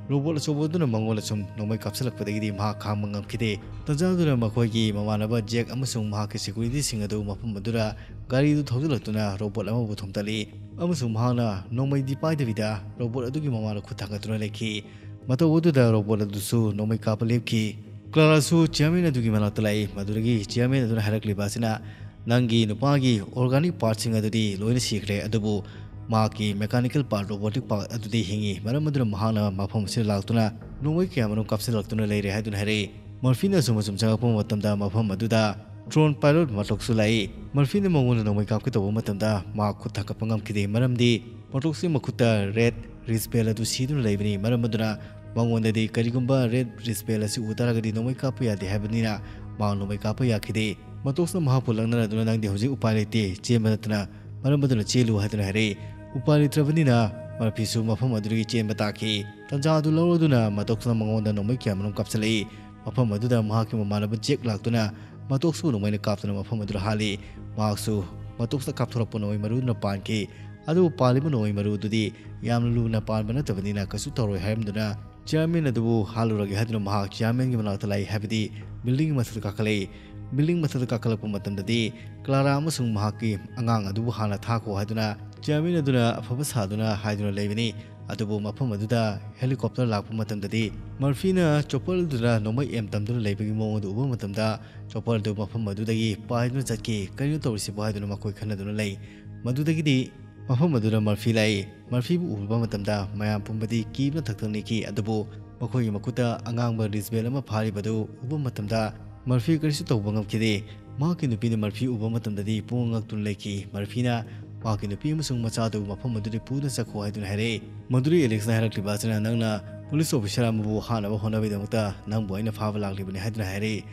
ꯔꯣꯕꯣꯠ ꯑꯆꯧꯕ ꯑꯗꯨꯅ ꯃꯉꯣꯟꯗ ꯁꯨꯝ ꯅꯣꯡꯃꯩ ꯀꯥꯞꯁꯤꯜꯂꯛꯄꯗꯒꯤꯗꯤ ꯃꯍꯥꯛ ꯈꯥꯡꯕ ꯉꯝꯈꯤꯗꯦ꯫ ꯇꯟꯖꯥꯗꯨꯅ ꯃꯈꯣꯏꯒꯤ ꯃꯃꯥꯟꯅꯕ ꯖꯦꯛ ꯑꯃꯁꯨꯡ ꯃꯍꯥꯛꯀꯤ ꯁꯦꯀ꯭ꯌꯨꯔꯤꯇꯤꯁꯤꯡ ꯑꯗꯨ ꯃꯐꯝ ꯑꯗꯨꯗ ꯒꯥꯔꯤꯗꯨ ꯊꯧꯖꯤꯜꯂꯛꯇꯨꯅ ꯔꯣꯕꯣꯠ ꯑꯃꯕꯨ ꯊꯣꯝꯇꯠꯂꯤ ꯑꯃꯁꯨꯡ ꯃꯍꯥꯛꯅ ꯅꯣꯡꯃꯩꯗꯤ ꯄꯥꯏꯗꯕꯤꯗ ꯔꯣꯕꯣꯠ ꯑꯗꯨꯒꯤ ꯃꯃꯥꯡꯗ ꯈꯨꯠ ꯊꯥꯡꯒꯠꯇꯨꯅ ꯂꯩꯈꯤ꯫ ꯃꯇꯧ ꯑꯗꯨꯗ ꯔꯣꯕꯣꯠ ꯑꯗꯨꯁꯨ ꯅꯣꯡꯃꯩ ꯀꯥꯞꯄ ꯂꯦꯞꯈꯤ꯫ ꯀ꯭ꯂꯥꯔꯥꯁꯨ ꯆꯤꯌꯔꯃꯦꯟ ꯑꯗꯨꯒꯤ ꯃꯅꯥꯛꯇ ꯂꯥꯛꯏ꯫ ꯃꯗꯨꯗꯒꯤ ꯆꯤꯌꯔꯃꯦꯟ ꯑꯗꯨꯅ ꯍꯥꯏꯔꯛꯂꯤꯕ ꯑꯁꯤꯅ, "ꯅꯪꯒꯤ ꯅꯨꯄꯥꯒꯤ ꯑꯣꯔꯒꯥꯅꯤꯛ ꯄꯥꯔꯠꯁꯤꯡ ꯑꯗꯨꯗꯤ ꯂꯣꯏꯅ ꯁꯤꯈ꯭ꯔꯦ, ꯑꯗꯨꯕꯨ ꯃꯍꯥꯛꯀꯤ ꯃꯦꯀꯥꯅꯤꯀꯦꯜ ꯄꯥꯔꯠ, ꯔꯣꯕꯣꯇꯤꯛ ꯄꯥꯔꯠ ꯑꯗꯨꯗꯤ ꯍꯤꯡꯉꯤ꯫ ꯃꯔꯝ ꯑꯗꯨꯅ ꯃꯍꯥꯛꯅ ꯃꯐꯝ ꯑꯁꯤꯗ ꯂꯥꯛꯇꯨꯅ ꯅꯣꯡꯃꯩ ꯀꯌꯥ ꯃꯔꯨꯝ ꯀꯥꯞꯁꯤꯜꯂꯛꯇꯨꯅ ꯂꯩꯔꯦ" ꯍꯥꯏꯗꯨꯅ ꯍꯥꯏꯔꯛꯏ꯫ ꯃꯔꯐꯤꯅ ꯑꯁꯨꯝ ꯑꯁꯨꯝ ꯆꯪꯂꯛꯄ ꯃꯇꯝꯗ ꯃꯐꯝ ꯑꯗꯨꯗ ꯗ꯭ꯔꯣꯟ ꯄꯥꯏꯂꯣꯠ ꯃꯥꯇꯣꯛꯁꯨ ꯂꯥꯛꯏ꯫ ꯃꯔꯐꯤꯅ ꯃꯉꯣꯟꯗ ꯅꯣꯡꯃꯩ ꯀꯥꯞꯀꯦ ꯇꯧꯕ ꯃꯇꯝꯗ ꯃꯍꯥꯛ ꯈꯨꯠ ꯊꯥꯡꯒꯠꯄ ꯉꯝꯈꯤꯗꯦ, ꯃꯔꯝꯗꯤ ꯃꯥꯇꯣꯛꯁꯀꯤ ꯃꯈꯨꯠꯇ ꯔꯦꯗ ꯔꯤꯁꯄꯦꯜ ꯑꯗꯨ ꯁꯤꯗꯨꯅ ꯂꯩꯕꯅꯤ꯫ ꯃꯔꯝ ꯑꯗꯨꯅ ꯃꯉꯣꯟꯗꯗꯤ ꯀꯔꯤꯒꯨꯝꯕ ꯔꯦꯗ ꯔꯤꯁꯄꯦꯜ ꯑꯁꯤ ꯎ ꯇꯥꯔꯒꯗꯤ ꯅꯣꯡꯃꯩ ꯀꯥꯞꯄ ꯌꯥꯗꯦ ꯍꯥꯏꯕꯅꯤꯅ ꯃꯍꯥꯛ ꯅꯣꯡꯃꯩ ꯀꯥꯞꯄ ꯌꯥꯈꯤꯗꯦ꯫ ꯃꯥꯇꯣꯛꯁꯅ ꯃꯍꯥꯛꯄꯨ ꯂꯛꯅꯔꯗꯨꯅ, "ꯅꯪꯗꯤ ꯍꯧꯖꯤꯛ ꯎꯄꯥꯏ ꯂꯩꯇꯦ, ꯆꯦꯟꯕ ꯅꯠꯇꯅ, ꯃꯔꯝ ꯑꯗꯨꯅ ꯆꯦꯜꯂꯨ" ꯍꯥꯏꯗꯨꯅ ꯍꯥꯏꯔꯛꯏ꯫ ꯎꯄꯥꯏ ꯂꯩꯇ꯭ꯔꯕꯅꯤꯅ ꯃꯔꯐꯤꯁꯨ ꯃꯐꯝ ꯑꯗꯨꯗꯒꯤ ꯆꯦꯟꯕ ꯇꯥꯈꯤ꯫ ꯇꯟꯖꯥ ꯑꯗꯨ ꯂꯧꯔꯗꯨꯅ ꯃꯥꯇꯣꯛꯁꯅ ꯃꯉꯣꯟꯗ ꯅꯣꯡꯃꯩ ꯀꯌꯥ ꯃꯔꯨꯝ ꯀꯥꯞꯁꯤꯜꯂꯛꯏ꯫ ꯃꯐꯝ ꯑꯗꯨꯗ ꯃꯍꯥꯛꯀꯤ ꯃꯃꯥꯟꯅꯕ ꯖꯦꯛ ꯂꯥꯛꯇꯨꯅ ꯃꯥꯇꯣꯛꯁꯄꯨ ꯅꯣꯡꯃꯩꯅ ꯀꯥꯞꯇꯨꯅ ꯃꯐꯝ ꯑꯗꯨꯗ ꯍꯥꯠꯂꯤ꯫ ꯃꯍꯥꯛꯁꯨ ꯃꯥꯇꯣꯛꯁꯅ ꯀꯥꯞꯊꯣꯔꯛꯄ ꯅꯣꯡꯃꯩ ꯃꯔꯨꯗꯨꯅ ꯄꯥꯟꯈꯤ꯫ ꯑꯗꯨꯕꯨ ꯄꯥꯜꯂꯤꯕ ꯅꯣꯡꯃꯩ ꯃꯔꯨ ꯑꯗꯨꯗꯤ ꯌꯥꯝꯅ ꯂꯨꯅ ꯄꯥꯟꯕ ꯅꯠꯇꯕꯅꯤꯅ ꯀꯩꯁꯨ ꯇꯧꯔꯣꯏ ꯍꯥꯏꯔꯝꯗꯨꯅ ꯆꯤꯌꯔꯃꯦꯟ ꯑꯗꯨꯕꯨ ꯍꯥꯠꯂꯨꯔꯒꯦ ꯍꯥꯏꯗꯨꯅ ꯃꯍꯥꯛ ꯆꯤꯌꯔꯃꯦꯟꯒꯤ ꯃꯅꯥꯛꯇ ꯂꯥꯛꯏ, ꯍꯥꯏꯕꯗꯤ ꯕꯤꯜꯗꯤꯡꯒꯤ ꯃꯊꯛꯇ ꯀꯥꯈꯠꯂꯛꯏ꯫ ꯕꯤꯜꯗꯤꯡ ꯃꯊꯛꯇ ꯀꯥꯈꯠꯂꯛꯄ ꯃꯇꯝꯗꯗꯤ ꯀ꯭ꯂꯥꯔꯥ ꯑꯃꯁꯨꯡ ꯃꯍꯥꯛꯀꯤ ꯑꯉꯥꯡ ꯑꯗꯨꯕꯨ ꯍꯥꯟꯅ ꯊꯥꯈꯣ ꯍꯥꯏꯗꯨꯅ ꯆꯤꯌꯔꯃꯦꯟ ꯑꯗꯨꯅ ꯑꯐꯕ ꯁꯥꯗꯨꯅ ꯍꯥꯏꯗꯨꯅ ꯂꯩꯕꯅꯤ꯫ ꯑꯗꯨꯕꯨ ꯃꯐꯝ ꯑꯗꯨꯗ helicopter ꯂꯥꯛꯄ ꯃꯇꯝꯗꯗꯤ ꯃꯔꯐꯤꯅ chopper ꯑꯗꯨꯗ ꯅꯣꯡꯃꯩ aim ꯇꯝꯗꯨꯅ ꯂꯩꯕꯒꯤ ꯃꯑꯣꯡ ꯑꯗꯨ ꯎꯕ ꯃꯇꯝꯗ chopper ꯑꯗꯨ ꯃꯐꯝ ꯑꯗꯨꯗꯒꯤ ꯄꯥꯏꯗꯨꯅ ꯆꯠꯈꯤ꯫ "ꯀꯔꯤꯅꯣ ꯇꯧꯔꯤꯁꯤꯕꯨ?" ꯍꯥꯏꯗꯨꯅ ꯃꯈꯣꯏ ꯈꯟꯅꯗꯨꯅ ꯂꯩ꯫ ꯃꯗꯨꯗꯒꯤꯗꯤ ꯃꯐꯝ ꯑꯗꯨꯗ ꯃꯔꯐꯤ ꯂꯥꯛꯏ꯫ ꯃꯔꯐꯤꯕꯨ ꯎꯕ ꯃꯇꯝꯗ ꯃꯌꯥꯝ ꯄꯨꯝꯕꯗꯤ ꯀꯤꯕꯅ ꯊꯛꯊꯛ ꯅꯤꯛꯈꯤ꯫ ꯑꯗꯨꯕꯨ ꯃꯈꯣꯏꯒꯤ ꯃꯈꯨꯠꯇ ꯑꯉꯥꯡꯕ ꯔꯤꯁꯕꯦꯜ ꯑꯃ ꯐꯥꯔꯤꯕꯗꯨ ꯎꯕ ꯃꯇꯝꯗ ꯃꯔꯐꯤ ꯀꯔꯤꯁꯨ ꯇꯧꯕ ꯉꯝꯈꯤꯗꯦ꯫ ꯃꯍꯥꯛꯀꯤ ꯅꯨꯄꯤꯅ ꯃꯔꯐꯤ ꯎꯕ ꯃꯇꯝꯗꯗꯤ ꯄꯨꯡꯉꯛ ꯉꯛꯇꯨꯅ ꯂꯩꯈꯤ꯫ ꯃꯔꯐꯤꯅ ꯃꯍꯥꯛꯀꯤ ꯅꯨꯄꯤ ꯑꯃꯁꯨꯡ ꯃꯆꯥꯗꯨ ꯃꯐꯝ ꯑꯗꯨꯗꯒꯤ ꯄꯨꯗꯨꯅ ꯆꯠꯈꯣ ꯍꯥꯏꯗꯨꯅ ꯍꯥꯏꯔꯛꯏ꯫ ꯃꯗꯨꯗꯒꯤ ꯑꯦꯂꯦꯛꯁꯅ ꯍꯥꯏꯔꯛꯂꯤꯕ ꯑꯁꯤꯅ, "ꯅꯪꯅ ꯄꯨꯂꯤꯁ ꯑꯣꯐꯤꯁꯥꯔ ꯑꯃꯕꯨ ꯍꯥꯠꯅꯕ ꯍꯣꯠꯅꯕꯒꯤꯗꯃꯛꯇ ꯅꯪꯕꯨ ꯑꯩꯅ ꯐꯥꯕ ꯂꯥꯛꯂꯤꯕꯅꯤ" ꯍꯥꯏꯗꯨꯅ ꯍꯥꯏꯔꯛꯏ꯫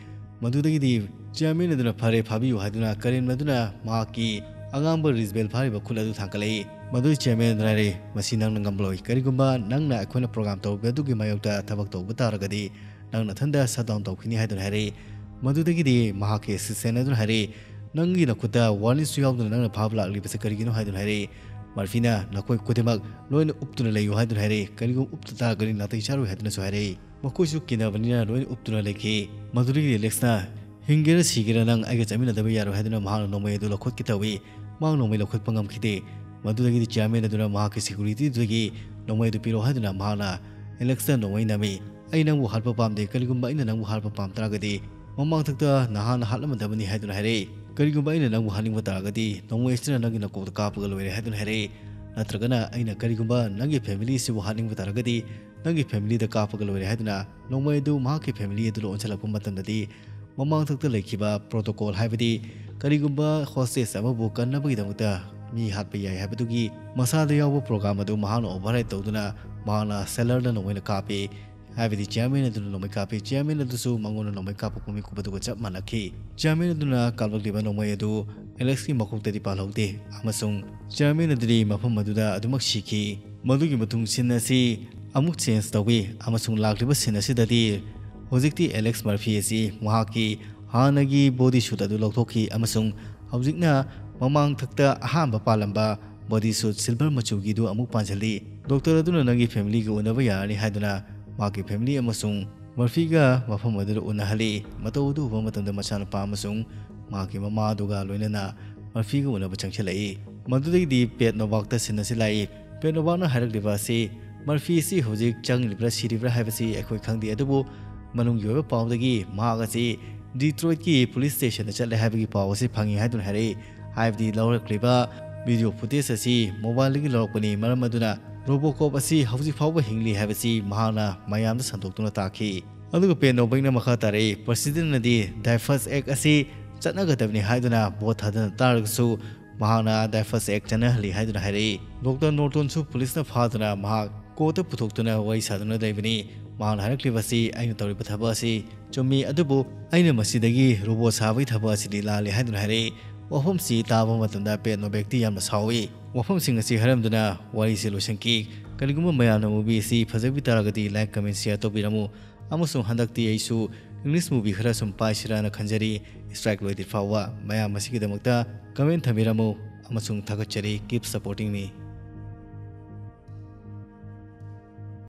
ꯃꯗꯨꯗꯒꯤꯗꯤ ꯆꯤꯌꯥꯔꯃꯦꯟ ꯑꯗꯨꯅ "ꯐꯔꯦ, ꯐꯥꯕꯤꯌꯨ" ꯍꯥꯏꯗꯨꯅ ꯀꯔꯦꯟ ꯑꯗꯨꯅ ꯃꯍꯥꯛꯀꯤ ꯑꯉꯥꯡꯕ ꯔꯤꯁꯕꯦꯜ ꯐꯥꯔꯤꯕ ꯈꯨꯠ ꯑꯗꯨ ꯊꯥꯡꯒꯠꯂꯛꯏ꯫ ꯃꯗꯨꯒꯤ ꯆꯤꯌꯥꯔꯃꯦꯟ ꯑꯗꯨꯅ ꯍꯥꯏꯔꯛꯏ, "ꯃꯁꯤ ꯅꯪꯅ ꯉꯝꯂꯣꯏ꯫ ꯀꯔꯤꯒꯨꯝꯕ ꯅꯪꯅ ꯑꯩꯈꯣꯏꯅ program ꯇꯧꯔꯤꯕ ꯑꯗꯨꯒꯤ ꯃꯥꯌꯣꯛꯇ ꯊꯕꯛ ꯇꯧꯕ ꯇꯥꯔꯒꯗꯤ ꯅꯪ ꯅꯊꯟꯗ shutdown ꯇꯧꯈꯤꯅꯤ" ꯍꯥꯏꯗꯨꯅ ꯍꯥꯏꯔꯛꯏ꯫ ꯃꯗꯨꯗꯒꯤꯗꯤ ꯃꯍꯥꯛꯀꯤ assistant ꯑꯗꯨꯅ ꯍꯥꯏꯔꯛꯏ, "ꯅꯪꯒꯤ ꯅꯈꯨꯠꯇ warningꯁꯨ ꯌꯥꯎꯗꯅ ꯅꯪꯅ ꯐꯥꯕ ꯂꯥꯛꯂꯤꯕꯁꯤ ꯀꯔꯤꯒꯤꯅꯣ?" ꯍꯥꯏꯗꯨꯅ ꯍꯥꯏꯔꯛꯏ꯫ ꯃꯔꯐꯤꯅ, "ꯅꯈꯣꯏ ꯈꯨꯗꯤꯡꯃꯛ ꯂꯣꯏꯅ ꯎꯞꯇꯨꯅ ꯂꯩꯌꯨ" ꯍꯥꯏꯗꯨꯅ ꯍꯥꯏꯔꯛꯏ꯫ "ꯀꯔꯤꯒꯨꯝꯕ ꯎꯞꯇ ꯇꯥꯔꯒꯗꯤ ꯅꯥꯇꯩ ꯆꯥꯔꯣꯏ" ꯍꯥꯏꯗꯨꯅꯁꯨ ꯍꯥꯏꯔꯛꯏ꯫ ꯃꯈꯣꯏꯁꯨ ꯀꯤꯅꯕꯅꯤꯅ ꯂꯣꯏꯅ ꯎꯞꯇꯨꯅ ꯂꯩꯈꯤ꯫ ꯃꯗꯨꯗꯒꯤ ꯑꯦꯂꯦꯛꯁꯅ, "ꯍꯤꯡꯒꯦꯔꯥ ꯁꯤꯒꯦꯔꯥ ꯅꯪ ꯑꯩꯒ ꯆꯠꯃꯤꯟꯅꯗꯕ ꯌꯥꯔꯣꯏ" ꯍꯥꯏꯗꯨꯅ ꯃꯍꯥꯛꯅ ꯅꯣꯡꯃꯩ ꯑꯗꯨ ꯂꯧꯈꯠꯀꯦ ꯇꯧꯏ꯫ ꯃꯍꯥꯛ ꯅꯣꯡꯃꯩ ꯂꯧꯈꯠꯄ ꯉꯝꯈꯤꯗꯦ꯫ ꯃꯗꯨꯗꯒꯤꯗꯤ ꯆꯤꯌꯥꯔꯃꯦꯟ ꯑꯗꯨꯅ ꯃꯍꯥꯛꯀꯤ ꯁꯦꯀ꯭ꯌꯨꯔꯤꯇꯤꯗꯨꯗꯒꯤ ꯅꯣꯡꯃꯩ ꯑꯗꯨ ꯄꯤꯔꯛꯑꯣ ꯍꯥꯏꯗꯨꯅ ꯃꯍꯥꯛꯅ ꯑꯦꯂꯦꯛꯁꯇ ꯅꯣꯡꯃꯩ ꯅꯝꯃꯤ꯫ "ꯑꯩ ꯅꯪꯕꯨ ꯍꯥꯠꯄ ꯄꯥꯝꯗꯦ꯫ ꯀꯔꯤꯒꯨꯝꯕ ꯑꯩꯅ ꯅꯪꯕꯨ ꯍꯥꯠꯄ ꯄꯥꯝ ꯇꯥꯔꯒꯗꯤ ꯃꯃꯥꯡꯊꯛꯇ ꯅꯍꯥꯟꯅ ꯍꯥꯠꯂꯝꯃꯗꯕꯅꯤ" ꯍꯥꯏꯗꯨꯅ ꯍꯥꯏꯔꯛꯏ꯫ "ꯀꯔꯤꯒꯨꯝꯕ ꯑꯩꯅ ꯅꯪꯕꯨ ꯍꯥꯠꯅꯤꯡꯕ ꯇꯥꯔꯒꯗꯤ ꯅꯣꯡꯃꯩ ꯑꯁꯤꯅ ꯅꯪꯒꯤ ꯅꯀꯣꯛꯇ ꯀꯥꯞꯄꯒ ꯂꯣꯏꯔꯦ" ꯍꯥꯏꯗꯨꯅ ꯍꯥꯏꯔꯛꯏ꯫ "ꯅꯠꯇ꯭ꯔꯒꯅ ꯑꯩꯅ ꯀꯔꯤꯒꯨꯝꯕ ꯅꯪꯒꯤ family ꯑꯁꯤꯕꯨ ꯍꯥꯠꯅꯤꯡꯕ ꯇꯥꯔꯒꯗꯤ ꯅꯪꯒꯤ family ꯗ ꯀꯥꯞꯄꯒ ꯂꯣꯏꯔꯦ" ꯍꯥꯏꯗꯨꯅ ꯅꯣꯡꯃꯩ ꯑꯗꯨ ꯃꯍꯥꯛꯀꯤ family ꯑꯗꯨꯗ ꯑꯣꯟꯁꯤꯜꯂꯛꯄ ꯃꯇꯝꯗꯗꯤ ꯃꯃꯥꯡꯊꯛꯇ ꯂꯩꯈꯤꯕ protocol ꯍꯥꯏꯕꯗꯤ ꯀꯔꯤꯒꯨꯝꯕ hostage ꯑꯃꯕꯨ ꯀꯟꯅꯕꯒꯤꯗꯃꯛꯇ ꯃꯤ ꯍꯥꯠꯄ ꯌꯥꯏ ꯍꯥꯏꯕꯗꯨꯒꯤ ꯃꯁꯥꯗ ꯌꯥꯎꯕ program ꯑꯗꯨ ꯃꯍꯥꯛꯅ override ꯇꯧꯗꯨꯅ ꯃꯍꯥꯛꯅ sailor ꯗ ꯅꯣꯡꯃꯩꯅ ꯀꯥꯞꯄꯤ꯫ ꯍꯥꯏꯕꯗꯤ chairman ꯑꯗꯨꯅ ꯅꯣꯡꯃꯩ ꯀꯥꯞꯄꯤ꯫ Chairman ꯑꯗꯨꯁꯨ ꯃꯉꯣꯟꯗ ꯅꯣꯡꯃꯩ ꯀꯥꯞꯄꯛꯄ ꯃꯤꯀꯨꯞ ꯑꯗꯨꯒ ꯆꯞ ꯃꯥꯟꯅꯈꯤ꯫ Chairman ꯑꯗꯨꯅ ꯀꯥꯞꯂꯛꯂꯤꯕ ꯅꯣꯡꯃꯩ ꯑꯗꯨ ꯑꯦꯂꯦꯛꯁꯀꯤ ꯃꯀꯣꯛꯇꯗꯤ ꯄꯥꯜꯍꯧꯗꯦ ꯑꯃꯁꯨꯡ chairman ꯑꯗꯨꯗꯤ ꯃꯐꯝ ꯑꯗꯨꯗ ꯑꯗꯨꯃꯛ ꯁꯤꯈꯤ꯫ ꯃꯗꯨꯒꯤ ꯃꯇꯨꯡ scene ꯑꯁꯤ ꯑꯃꯨꯛ change ꯇꯧꯏ ꯑꯃꯁꯨꯡ ꯂꯥꯛꯂꯤꯕ scene ꯑꯁꯤꯗꯗꯤ ꯍꯧꯖꯤꯛꯇꯤ ꯑꯦꯂꯦꯛꯁ ꯃꯔꯐꯤ ꯑꯁꯤ ꯃꯍꯥꯛꯀꯤ ꯍꯥꯟꯅꯒꯤ body suit ꯑꯗꯨ ꯂꯧꯊꯣꯛꯈꯤ ꯑꯃꯁꯨꯡ ꯍꯧꯖꯤꯛꯅ ꯃꯃꯥꯡꯊꯛꯇ ꯑꯍꯥꯟꯕ ꯄꯥꯜꯂꯝꯕ body suit silver ꯃꯆꯨꯒꯤꯗꯨ ꯑꯃꯨꯛ ꯄꯥꯟꯁꯤꯜꯂꯤ꯫ Doctor ꯑꯗꯨꯅ ꯅꯪꯒꯤ family ꯒ ꯎꯅꯕ ꯌꯥꯔꯅꯤ ꯍꯥꯏꯗꯨꯅ ꯃꯍꯥꯛꯀꯤ family ꯑꯃꯁꯨꯡ ꯃꯔꯐꯤꯒ ꯃꯐꯝ ꯑꯗꯨꯗ ꯎꯅꯍꯜꯂꯤ꯫ ꯃꯇꯧ ꯑꯗꯨ ꯎꯕ ꯃꯇꯝꯗ ꯃꯆꯥꯅꯨꯄꯥ ꯑꯃꯁꯨꯡ ꯃꯍꯥꯛꯀꯤ ꯃꯃꯥ ꯑꯗꯨꯒ ꯂꯣꯏꯅꯅ ꯃꯔꯐꯤꯒ ꯎꯅꯕ ꯆꯪꯁꯤꯜꯂꯛꯏ꯫ ꯃꯗꯨꯗꯒꯤꯗꯤ Pet Novak ꯇ scene ꯑꯁꯤ ꯂꯥꯛꯏ꯫ ꯄꯦꯠ ꯅꯣꯕꯥꯛꯅ ꯍꯥꯏꯔꯛꯂꯤꯕ ꯑꯁꯤ ꯃꯔꯐꯤ ꯑꯁꯤ ꯍꯧꯖꯤꯛ ꯆꯪꯂꯤꯕ꯭ꯔꯥ ꯁꯤꯔꯤꯕ꯭ꯔꯥ ꯍꯥꯏꯕꯁꯤ ꯑꯩꯈꯣꯏ ꯈꯪꯗꯦ, ꯑꯗꯨꯕꯨ ꯃꯅꯨꯡꯒꯤ ꯑꯣꯏꯕ ꯄꯥꯎꯗꯒꯤ ꯃꯍꯥꯛ ꯑꯁꯤ ꯗꯤꯇ꯭ꯔꯣꯏꯠꯀꯤ ꯄꯨꯂꯤꯁ ꯁ꯭ꯇꯦꯁꯟꯗ ꯆꯠꯂꯦ ꯍꯥꯏꯕꯒꯤ ꯄꯥꯎ ꯑꯁꯤ ꯐꯪꯉꯤ ꯍꯥꯏꯗꯨꯅ ꯍꯥꯏꯔꯛꯏ꯫ ꯍꯥꯏꯕꯗꯤ ꯂꯧꯔꯛꯂꯤꯕ ꯚꯤꯗꯤꯑꯣ ꯐꯨꯇꯦꯖ ꯑꯁꯤ ꯃꯣꯕꯥꯏꯜꯗꯒꯤ ꯂꯧꯔꯛꯄꯅꯤ, ꯃꯔꯝ ꯑꯗꯨꯅ ꯔꯣꯕꯣꯀꯣꯞ ꯑꯁꯤ ꯍꯧꯖꯤꯛ ꯐꯥꯎꯕ ꯍꯤꯡꯂꯤ ꯍꯥꯏꯕꯁꯤ ꯃꯍꯥꯛꯅ ꯃꯌꯥꯝꯗ ꯁꯟꯗꯣꯛꯇꯨꯅ ꯇꯥꯛꯈꯤ꯫ ꯑꯗꯨꯒ ꯄꯦꯠ ꯅꯣꯕꯥꯛꯅ ꯃꯈꯥ ꯇꯥꯔꯛꯏ, ꯄ꯭ꯔꯁꯤꯗꯦꯟꯅꯗꯤ ꯗꯥꯏꯐꯁ ꯑꯦꯛ ꯑꯁꯤ ꯆꯠꯅꯒꯗꯕꯅꯤ ꯍꯥꯏꯗꯨꯅ ꯚꯣꯠ ꯊꯥꯗꯅ ꯇꯥꯔꯒꯁꯨ ꯃꯍꯥꯛꯅ ꯗꯥꯏꯐꯁ ꯑꯦꯛ ꯆꯠꯅꯍꯜꯂꯤ ꯍꯥꯏꯗꯨꯅ ꯍꯥꯏꯔꯛꯏ꯫ ꯗꯣꯛꯇꯔ ꯅꯣꯔꯇꯣꯟꯁꯨ ꯄꯨꯂꯤꯁꯅ ꯐꯥꯗꯨꯅ ꯃꯍꯥꯛ ꯀꯣꯔꯠꯇ ꯄꯨꯊꯣꯛꯇꯨꯅ ꯋꯥꯔꯤ ꯁꯥꯗꯨꯅ ꯂꯩꯕꯅꯤ꯫ ꯃꯍꯥꯛꯅ ꯍꯥꯏꯔꯛꯂꯤꯕ ꯑꯁꯤ, "ꯑꯩꯅ ꯇꯧꯔꯤꯕ ꯊꯕꯛ ꯑꯁꯤ ꯆꯨꯝꯃꯤ, ꯑꯗꯨꯕꯨ ꯑꯩꯅ ꯃꯁꯤꯗꯒꯤ ꯔꯣꯕꯣꯠ ꯁꯥꯕꯒꯤ ꯊꯕꯛ ꯑꯁꯤꯗꯤ ꯂꯥꯜꯂꯤ" ꯍꯥꯏꯗꯨꯅ ꯍꯥꯏꯔꯛꯏ꯫ ꯋꯥꯐꯝꯁꯤ ꯇꯥꯕ ꯃꯇꯝꯗ ꯄꯦꯠ ꯅꯣꯕꯥꯛꯇꯤ ꯌꯥꯝꯅ ꯁꯥꯎꯏ꯫ ꯋꯥꯐꯝꯁꯤꯡ ꯑꯁꯤ ꯍꯥꯏꯔꯝꯗꯨꯅ ꯋꯥꯔꯤꯁꯤ ꯂꯣꯏꯁꯤꯟꯈꯤ꯫ ꯀꯔꯤꯒꯨꯝꯕ ꯃꯌꯥꯝꯅ movie ꯑꯁꯤ ꯐꯖꯕꯤ ꯇꯥꯔꯒꯗꯤ like, comment, share ꯇꯧꯕꯤꯔꯝꯃꯨ꯫ ꯑꯃꯁꯨꯡ ꯍꯟꯗꯛꯇꯤ ꯑꯩꯁꯨ English movie ꯈꯔ ꯁꯨꯝ ꯄꯥꯏꯁꯤꯔꯥꯅ ꯈꯟꯖꯔꯤ꯫ Strike ꯂꯣꯏꯗ꯭ꯔꯤ ꯐꯥꯎꯕ ꯃꯌꯥꯝ ꯑꯁꯤꯒꯤꯗꯃꯛꯇ comment ꯊꯝꯕꯤꯔꯝꯃꯨ꯫ ꯑꯃꯁꯨꯡ ꯊꯥꯒꯠꯆꯔꯤ꯫ Keep supporting me.